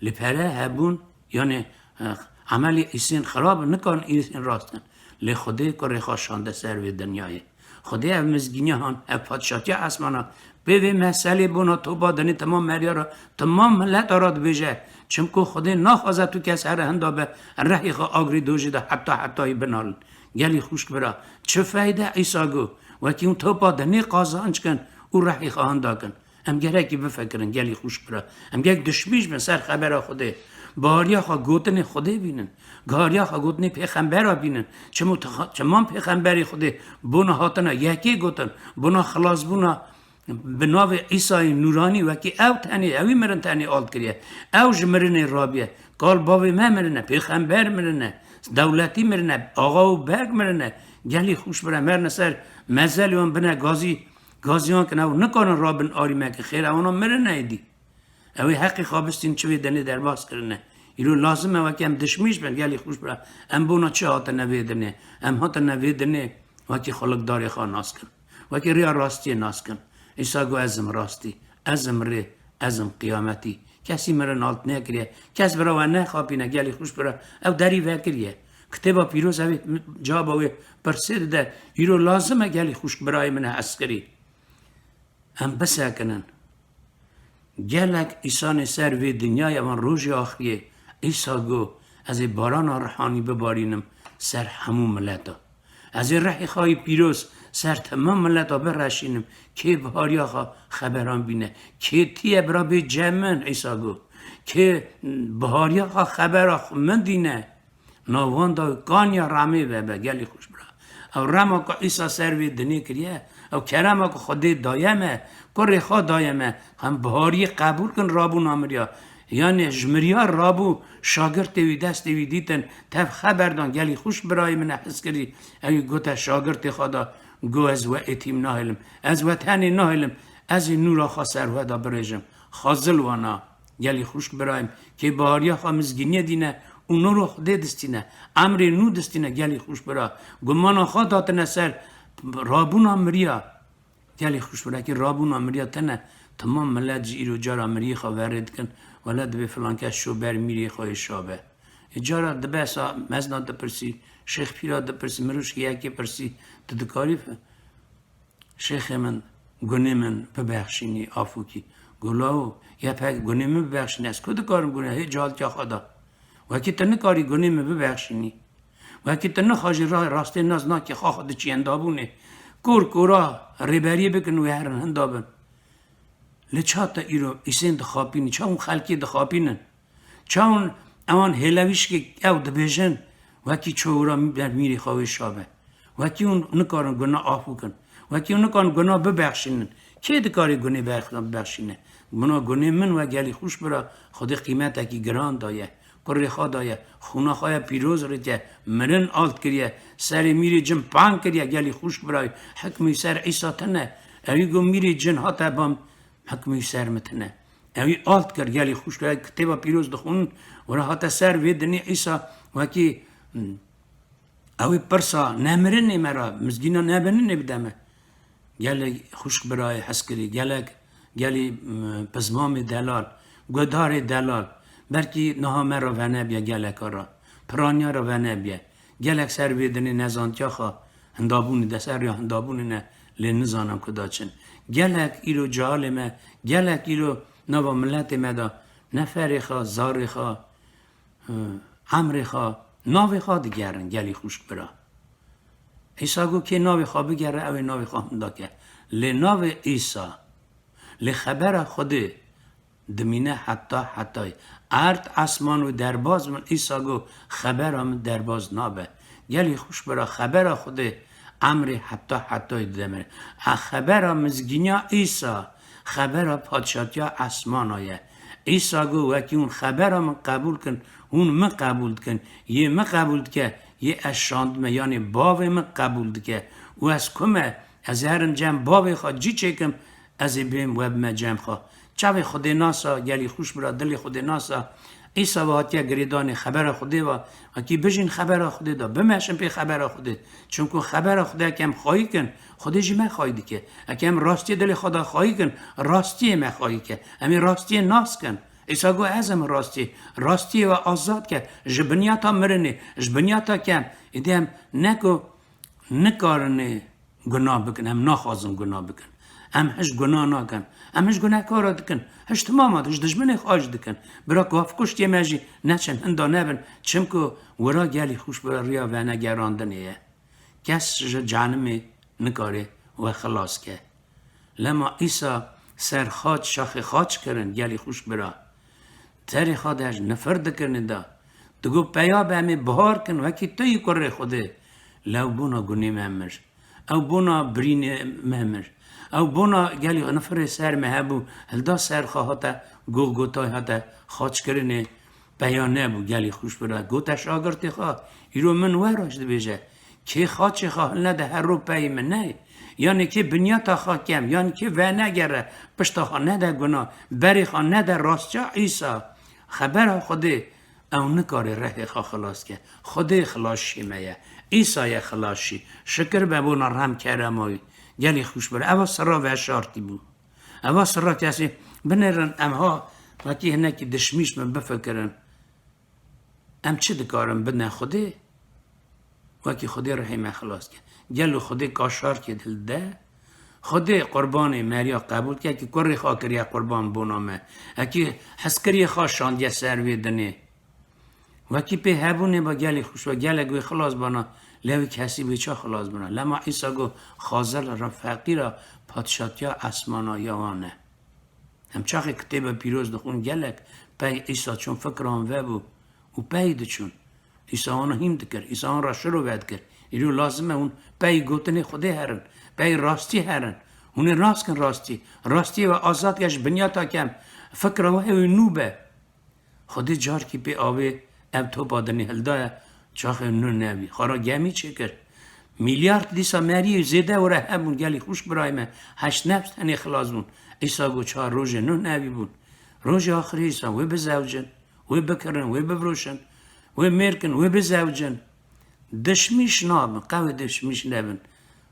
Li pere hebûn, yanê, eh, emelê îsên xirab in, nikarin îsên rast in. Lê Xwedê kurê xwe şande ser vê dinyayê. Xwedê ev mizgîniya han, ev padşatiya esmana, pê vê meselê bona toba dinê temam merya ra, temam mileta ra dibêje, Çimku Xwedê naxwaze tu kes here hinda be rehî xwe agirî dojî de heta hetayî binalin. Gelî xwişk bira, çi feyde Îsa got, wekî hûn topa dinê qazanc kin û rehî xwe hinda kin. Em gerekî bifikirin, gelî xwişk bira. Em gerek dişmîş bin ser xebera Xwedê. Bihariya xwe gotinê Xwedê bînin. Gihariya xwe gotinê pêxembera bînin. Çimû tixa-, çiman pêxemberê Xwedê bona hatina yekê gotin, bona xilasbûna bi navê Îsayê Nûranî, wekî ew tenê, ewî mirin tenê alt kiriye. Ew ji mirinê rabiye. Kal bavê me mirine, pêxember mirine, dewletî mirine, axa û berg mirine. Gelî xwişk bira, merine ser mezelê wan bine gazî, gaziyan kin ew nikarin rabin arî me ki xêr ewana mirine êdî. Ew ê heqê xwe bistîn çi vê dinê derbas kirine. Îro lazim e weke em dişmîş bin, gelî xwişk bira. Em bona çi hatine vê dinê? Em hatine vê dinê wekî xulukdarê xwe nas kin. Wekî rêya rastiyê nas kin. Îsa got, ez im rastî, ez im rê, ez im qiyametî. Kesî mirin alt nekiriye. Kes bira we nexapîne, gelî xwişk bira. Ew derî vekiriye. Kitêba Pîroz ev ê caba wê pirsê dide. Îro lazim e, gelî xwişk birayê min e hezkirî. Em bisekinin. Gelek îsanê ser vê dinyayê van rojê axiriyê, Îsa got, ez ê barana rihanî bibarînim ser hemû mileta. Ez ê rehê xwe yî pîroz ser temam mileta bireşînim. Kê bihariya xwe xeberan bîne. Kê tiye bira bê cem min, Îsa got. Kê bihariya xwe xebera xwe min dîne. Nav wan de kaniya remê vebe, gelî xwişk bira. Ew rema ku Îsa ser vê dinê kiriye, ew kerema ku Xwedê daye me, kurê xwe daye me, em bihariyê qebûl kin rabûna miriya. Yanê ji miriya rabû, şagirtê wî destê wî dîtin, tev xeber dan, gelî xwişk birayê min e hizkirî, ew gote şagirtê xwe de, got, ez we êtîm nahêlim, ez we tenê nahêlim, ez ê nûra xwe ser we de birêjim. Xazil wana. Gelî xwişk birayim, kê bihariya xwe mizgîniyê dîne û nûra Xwedê distîne, emrê nû distîne, gelî xwişk bira. Gumana xwe datine ser rabûna miriya. Gelî xwişk bira, kê rabûna miriya tene, temam milet jî îro cara miriyê xwe verê dikin, wele dibê filan kes şo ber mîrê xwe yê şa be. Ê cara dibe sa mezna dipirsî, şêx pîra dipirsî, mirûşkê yekê pirsî, tu dikarî fi-, Şêxê min, gunê min bibexşînî, afûkî. Got, lawo, ye pek gunê min bibexşînî, ez ku dikarim gunê, hê cahiltiya xwe da. Wekî tu nikarî gunê min bibexşînî. Wekî tu nixajî ra-, rastê nas nakî xwe xwe diçî endabûnê. Kor kora rêberiyê bikin wê herin hinda bin. Lê ça te îro îsên dixapînî, ça hûn xelkê dixapînin? Çawan ewan hêlewîşkê ew dibêjin, wekî çora ber mîrê xwe wê şa be. Wekî hûn nikarin guna afû kin. Wekî hûn nikarin guna bibexşînin. Kê dikarê gunê ber-, bibexşîne? Buna gunê min we gelî xwişk bira, Xwedê qîmetekî giran daye. Kurê xwe daye. Xûna xwe ye pîroz rike. Mirin alt kiriye. Serê mîrê cin pan kiriye. Gelî xwişk bira. Hikmî ser Îsa tine. Ewî got mîrê cin hate bam. Hikmî ser min tine. Ewî alt kir, gelî xwişk, kitêba pîroz dixwin, were hate ser vê dinê Îsa wekî, hmm, ewî pirsa nemirinê me ra, mizgîna nemirinê bide me. Gelek xwişk birayê hezkirî, gelek, gelî, hmm, pizmamê delal, guhdarê delal. Belkî niha me ra venebiye geleka ra, piraniya ra venebiye. Gelek ser vê dinê nezantiya xwe hindabûnê de, ser ya hindabûnê ne, lê nizanin ku da çin. Gelek îro cehalê me, gelek îro nava miletê me de neferê xwe, zarê xwe, e, emrê xwe, navê xwe digerin gelî xwişk bira. Îsa got, kê navê xwe bigere, ew ê navê xwe hinda ke. Lê navê Îsa, lê xebera Xwedê, dimîne heta hetayê. Erd, esman wê derbaz bin, Îsa got, xebera min derbaz nabe. Gelî xwişk bira, xebera Xwedê emrê heta hetayê dide me. A xebera mizgîniya Îsa, xebera padşatiya esmana ye. Îsa got, wekî hûn xebera min qebûl kin, hûn min qebûl dikin. Yê min qebûl dike, yê ez şandime, yanê bavê min qebûl dike. Û ez ku me, ez ê herim cem bavê xwe cî çêkim, Ez ê bêm we bime cem xwe. Çavê Xwedê nasa, gelî xwişk bira, dilê Xwedê nasa. Îsa ve hatiye girêdanê xebera Xwedê ve. Wekî bijîn xebera Xwedê de, bimeşin pê xebera Xwedê. Çimku xebera Xwedê eke em xwayî kin, Xwedê jî me xwayî dike. Eke em rastiyê dilê xwe de xwayî kin, rastiyê me xwayî ke. Em ê rastiyê nas kin. Îsa got, ez im rastiyê. Rastiyê we azad ke. Ji binyata mirinê, ji binyata kem. Êdî em neko nikarinê gunah bikin, em naxwazin gunah bikin. Em hiş guna nakin. Em hiş gunehkara dikin. Hiş timama, hiş dijminê xwe jî dikin. Bira ku ev kuştiyê me jî neçin hinda nebin. Çimku wira gelî xwişk bira riya venegerandinê ye. Kes ji cehenimê nikare we xilas ke. Lema Îsa ser xaç, şaxê xaç kirin, gelî xwişk bira. Serê xwe de ji nifir dikirin da. Digot, peya be, em ê bihar kin, wekî tu yî kurê Xwedê. Lew bona gunê me mir. Ew bona birînê me mir. Ew bona gelî nifirê ser me hebû, hilda ser xwe hate, Golgotayê hate xaçkirinê. Peya nebû, gelî xwişk bira. Gote şagirtê xwe, îro min we re jî dibêje, kê xaçê xwe hilnede her ro peyî min neyê. Yanî kê binyata xwe kem, yanî kê venegere, pişta xwe nede guna, berê xwe nede rastça Îsa. Xebera Xwedê, ew nikare rehê xwe xilas ke. Xwedê xilasçî me ye. Îsa ye xilasçî. Şikir be bona rem kerema wî. Gelî xwişk bira. Eva sira veşartî bû. Eva sira kesî binêrin, em ha wekî hinekî dişmîş min bifikirin. Em çi dikarin bidin Xwedê? Wekî Xwedê rihê me xilas ke. Gelo Xwedê kaşarkê dil de? Xwedê qurbanê meriya qebûl ke, ekî kurê xwe kiriye qurban bona me. Ekî hezkiriyê xwe şandiye ser wê dinê. Wekî pê hebûnê ba gelî xwişk bira, gelek wê xilas bana, lê wî kesî wê ça xilas bana? Lema Îsa got, xazir re feqîra padşatiya esmana ya wan e. Em çaxê kitêba pîroz dixwin gelek pey Îsa çûn fikran vebû û pey diçûn. Îsa wana hîn dikir, Îsa wan re şiro vedikir. Îro lazim e hûn pey gotinê Xwedê herin, pey rastî herin. Hûn ê rast kin rastî. Rastiyê we azad ke ji binyata kem. Fikra we ew ê nû be. Xwedê carkî pê avê ev topa dinê hildaye, çaxê nû nebî. Xwe ra gemî çêkir. Milyard dîsa meriyê zêde were hebûn, gelî xwişk birayê me. Heşt nefs tenê xilas bûn. Îsa got, çar rojê nû nebî bûn. Rojê axirê Îsa wê bizewcin, wê bikirin, wê bifiroşin, wê mêr kin, wê bizewcin. Dişmîş nabin, qewê dişmîş nebin.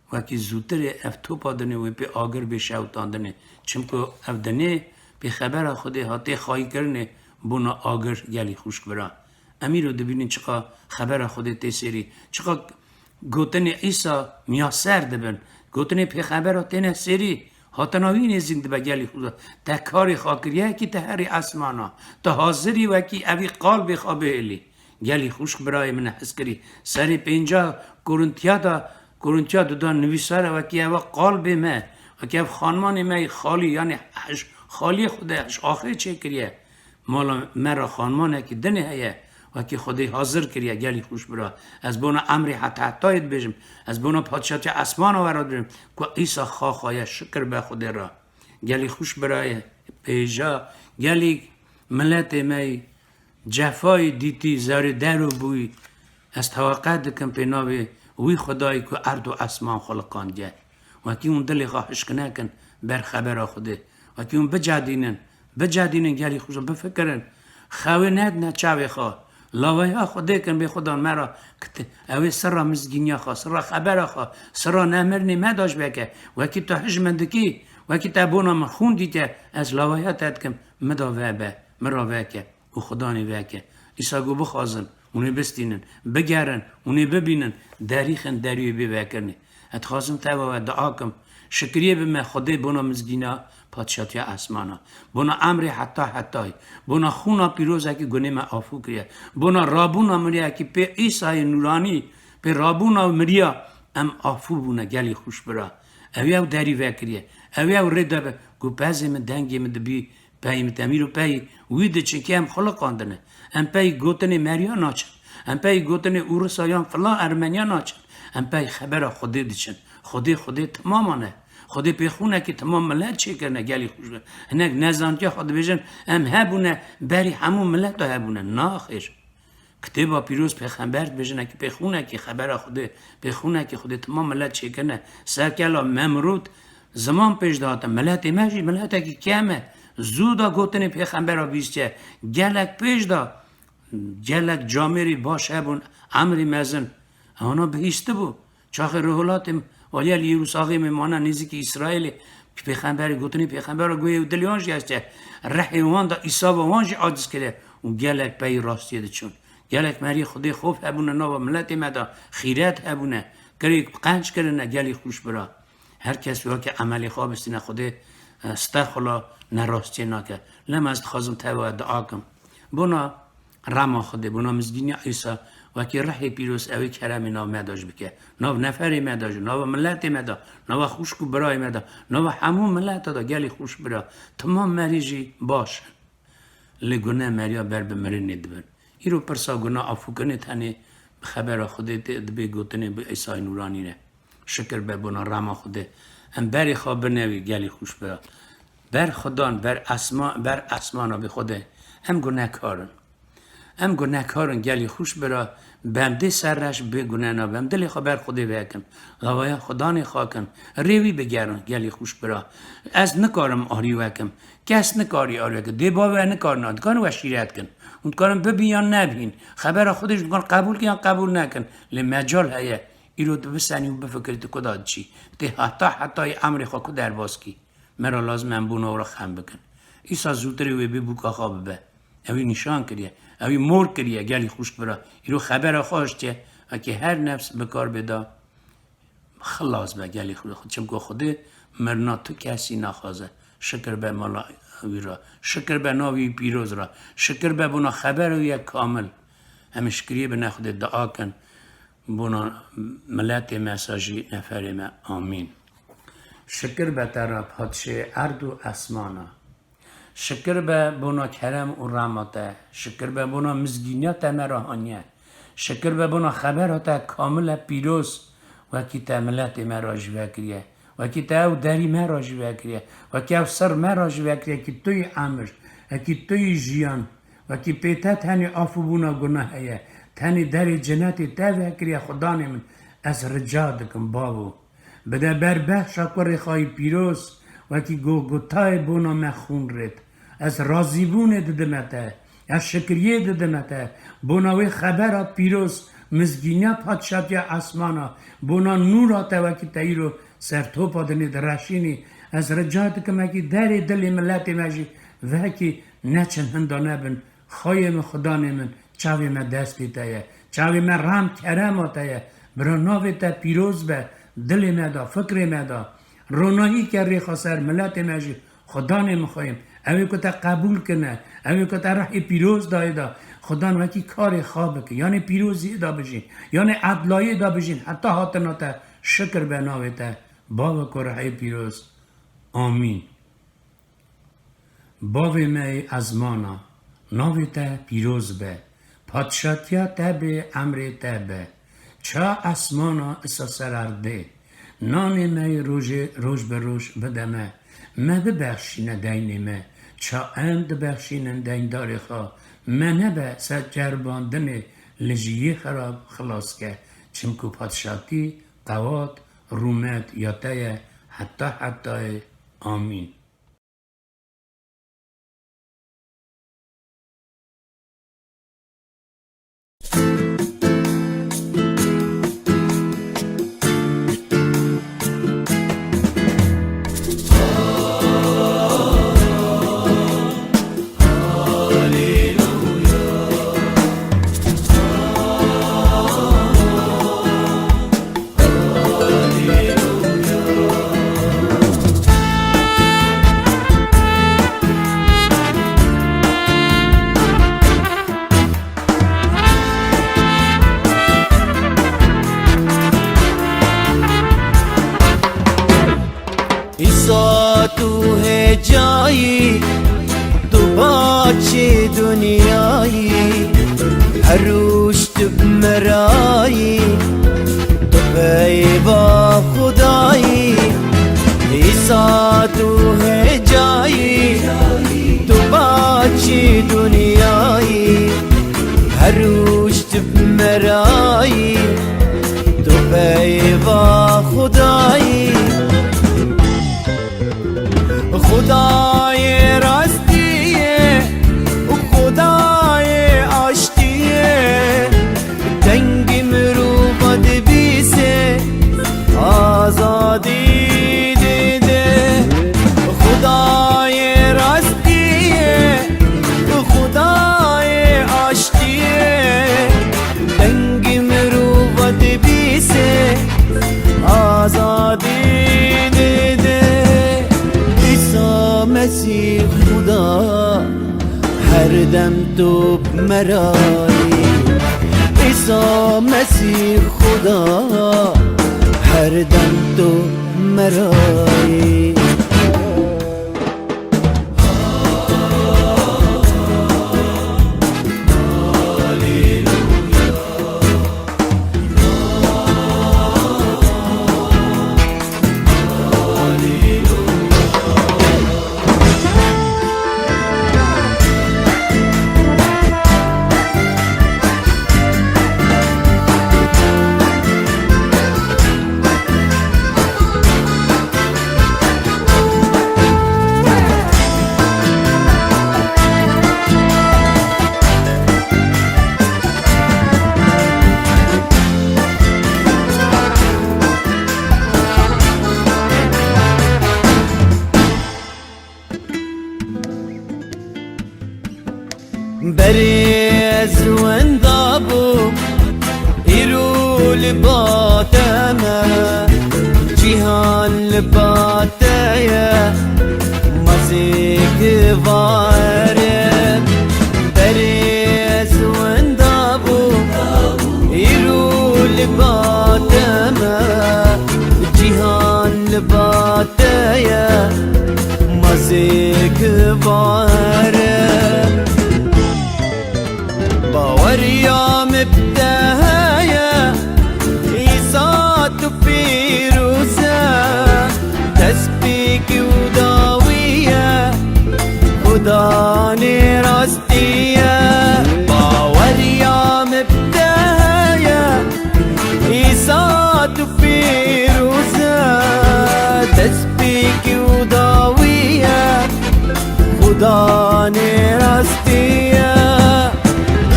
Wekî zûtirê ev topa dinê wê pê agir bê şewitandinê. Çimku ev dinê pê xebera Xwedê hatê xayîkirinê bona agir gelî xwişk bira. Em îro dibînin çiqa xebera Xwedê tê sêrî, çiqa gotinê Îsa miyaser dibin, gotinê pêxembera têne sêrî, hatina wî nêzîk dibe gelî xwişk bira. Te karê xwe kiriye kî te herî esmana, tu hazirî wekî evî qalbê xwe bihêlî. Gelî xwişk birayê min e hizkirî. Serê pênca Korintiya de, Korintiya du de nivîsare wekî eva qalbê me, wekî ev xanmanê me yê xalî, yanî ji xaliyê xwe de, ji axê çêkiriye. Mala me re xanmanekî dinê heye, wekî Xwedê hazir kiriye, gelî xwişk bira. Ez bona emrê heta hetayê dibêjim, ez bona padşatiya esmana we re dibêjim, ku Îsa xaxa ye, şikir be Xwedê re. Gelî xwişk birayê, pêja, gelî miletê me yî, cefayê dîtî, zerê dero bûyî, ez teweqe dikim pê navê wî Xwedayî ku erd û esman xuliqandiye. Wekî hûn dilê xwe hişk nekin ber xebera Xwedê. Wekî hûn bicedînin, bicedînin gelî xwe bifikirin. Xewê nedine çavê xwe. Laweya Xwedê kin bê Xwedan me re kit-, ew ê sirra mizgîniya xwe, sirra xebera xwe, sirra nemirinê me da ji veke. Wekî tu hij min dikî, wekî te bona min xûn dîte, ez laweya te dikim, min da vebe, min ra veke. û Xudanê veke. Îsa got, bixwazin, hûn ê bistînin, bigerin, hûn ê bibînin, derîxin deriyê bê vekirinê. Ez dixwazim teva we dua kim. Şikriyê bime Xwedê bona mizgîna padşatiya esmana, bona emrê heta hetayî, bona xûna pîrozekî gunê me afû kiriye, bona rabûna miriyekî pê Îsayê nûranî, pê rabûna miriya em afû bûne gelî xwişk bira. Ew ew derî vekiriye. Ew ew rê de be, ku pezê min dengê min dibî, pey min temîr û pey wî diçin ki em xuliqandine. Em pey gotinê meriya naçin. Em pey gotinê Ûrisa yan filan Ermeniya naçin. Em pey xebera Xwedê diçin. Xwedê, Xwedê timaman e. Xwedê pê xûnekî timam milet çêkirine gelî xwe ji. Hinek nezantiya xwe dibêjin, em hebûne berî hemû mileta hebûne. Naxêr. Kitêba Pîroz pêxember dibêjin, ekî pê xûnekî xebera Xwedê, pê xûnekî Xwedê timam milet çêkirine. Serkela Memrûd ziman pêş dihate. Miletê me jî miletekî kem e. Zû da gotinê pêxembera bîstiye. Gelek pêş da, gelek camêrî baş hebûn, emrî mezin. Ewna bihîstibû. Çaxê Rûhullah têm aliye li Yerûsalemê mane nêzîkî Îsraîlê, pêxemberê gotinê pêxembera goyê û dilê wan jî heste. Rehê wan da îsava wan jî aciz kire û gelek peyî rastiyê diçûn. Gelek merî Xwedê xof hebûne nava miletê me de, xîret hebûne, kirêk qenc kirine gelî xwişk bira. Her kes weke emelê xwe bistîne Xwedê, e, stexula nerastiyê nake. Lem ez dixwazim teva dua kim. Bona rema Xwedê, bona mizgîniya Îsa, wekî rihê pîroz ewî keremê nav me de jî bike. Nav neferê me de jî, nava miletê me de, nava xwişk û birayê me de, nava hemû mileta de gelî xwişk bira. Timam merî jî baş in. Lê gune meriya ber bi mirinê dibin. Îro pirsa guna afûkirinê tenê bi xebera Xwedê tê, dibê gotinê bi Îsayê Nûranî re. Şikir be bona rema Xwedê. Em berê xwe binewî gelî xwişk bira. Ber Xudan, ber esma-, ber esmana bi Xwedê. Em gunekar in. Em gunekar in gelî xwişk bira. Bendê ser reş bê gune nabe. Em dilê xwe ber Xwedê vekin. Gavaya Xudanê xwe kin. Rê wî bigerin gelî xwişk bira. Ez nikarim arî we kim. Kes nikarî arê ke dê bavê we nikarin, dikarin we şîret kin. Hûn dikarin bibîn yan nebîn. Xebera Xwedê jî dikarin qebûl kin yan qebûl nekin. Lê mecal heye. Îro tu bisenî û bifikirî tu ku da diçî. Tê heta hetayê emrê xwe ku derbas kî. Me ra lazim em bona wira xem bikin. Îsa zûtirê wê bê bûka xwe bibe. Ewî nîşan kiriye. Ewî mor kiriye gelî xwişk bira. Îro xebera xwe hiştiye. Wekî her nefs bi kar bê da. Xilas be gelî Xwedê, çimku Xwedê mirina tu kesî naxwaze. Şikir be mala wî ra. Şikir be navî wî pîroz ra. Şikir be bona xebera wî ye kamil. Em ê şikiriyê bine Xwedê dua kin. Bona miletê me sa jî neferê me. Amîn. Şikir be te ra padşê erd û esmana. Şikir be bona kerem û rema te. Şikir be bona mizgîniya te me re haniye. Şikir be bona xebera te kamil e pîroz. Wekî te miletê me re jî vekiriye. Wekî te ew derî me re jî vekiriye. Wekî ew sir me re jî vekiriye ki tu yî emir. Wekî tu yî jiyan. Wekî pê te tenê afûbûna guna heye. Tenê derê cinetê te vekiriye Xudanê min. Ez rica dikim bavo. Bide ber behşa kurê xwe yî pîroz, wekî Golgotayê bona me xûn rêt. Ez razîbûnê didime te, ez şikiriyê didime te, bona wê xebera pîroz, mizgîniya padşatiya esmana, bona nûra te wekî te îro ser topa dinê direşînî. Ez rica dikim wekî derê dilê miletê me jî vekî neçin hinda nebin. Xweyê min, Xudanê min, çavê me destê te ye. Çavê me rem kerema te ye. Bira navê te pîroz be, dilê me de, fikrê me de. Ronahî ke rêxa ser miletê me jî, Xudanê min xweyê min. Ew ê ku te qebûl kine, ew ê ku te rehê pîroz dayê de, Xudan wekî karê xwe bike. Yanê pîroziyê de bijîn, yanê edlayê de bijîn, heta hatina te şikir be navê te. Bavê ku rehê pîroz. Amîn. Bavê me yê ezmana, navê te pîroz be. Padşatiya te bê, emrê te be. Ça esmana isa ser erdê. Nanê me yê rojê, roj bi roj bide me. Me bibexşîne deynê me. Ça em dibexşînin deyndarê xwe. Me nebe ser ceribandinê, li ji yê xerab xilas ke. Çimku padşatî, qewat, rûmet ya te ye heta hetayê. Amîn. Îsa tu hêcayî, tu paçê dinyayî, her roj tu bi me re yî, tu peyva Xwedayî. Îsa tu hêcayî, tu paçê dinyayî, her roj tu bi me re yî, tu peyva Xwedayî. Xwedayê rastî ye û Xwedayê aştî ye. Dengê mirova dibîse, azadî dide. Xwedayê rastî ye, Xwedayê aştî ye. Dengê mirova dibîse, azadî dide. Mesîh Xuda, her dem tu bi me re yî. Îsa Mesîh Xuda, her dem tu bi me re yî. Berê ez wenda bûm, îro li ba te me, cîhan li ba te ye, ma zêk va here. Berê ez wenda bûm, îro li ba te me, cîhan li ba te ye, ma zêk va here. Baweriya min bi te heye, Îsa tu pîroz e, destpêkî û dawî ye, Xudanê rastî ye. Baweriya min bi te heye, Îsa tu pîroz e, destpêkî û dawî ye, Xudanê rastî ye.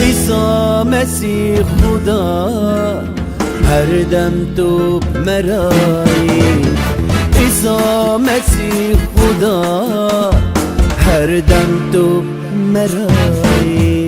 Îsa Mesîh Xuda, her dem tu bi me re yî. Îsa Mesîh Xuda, her dem tu bi me re yî.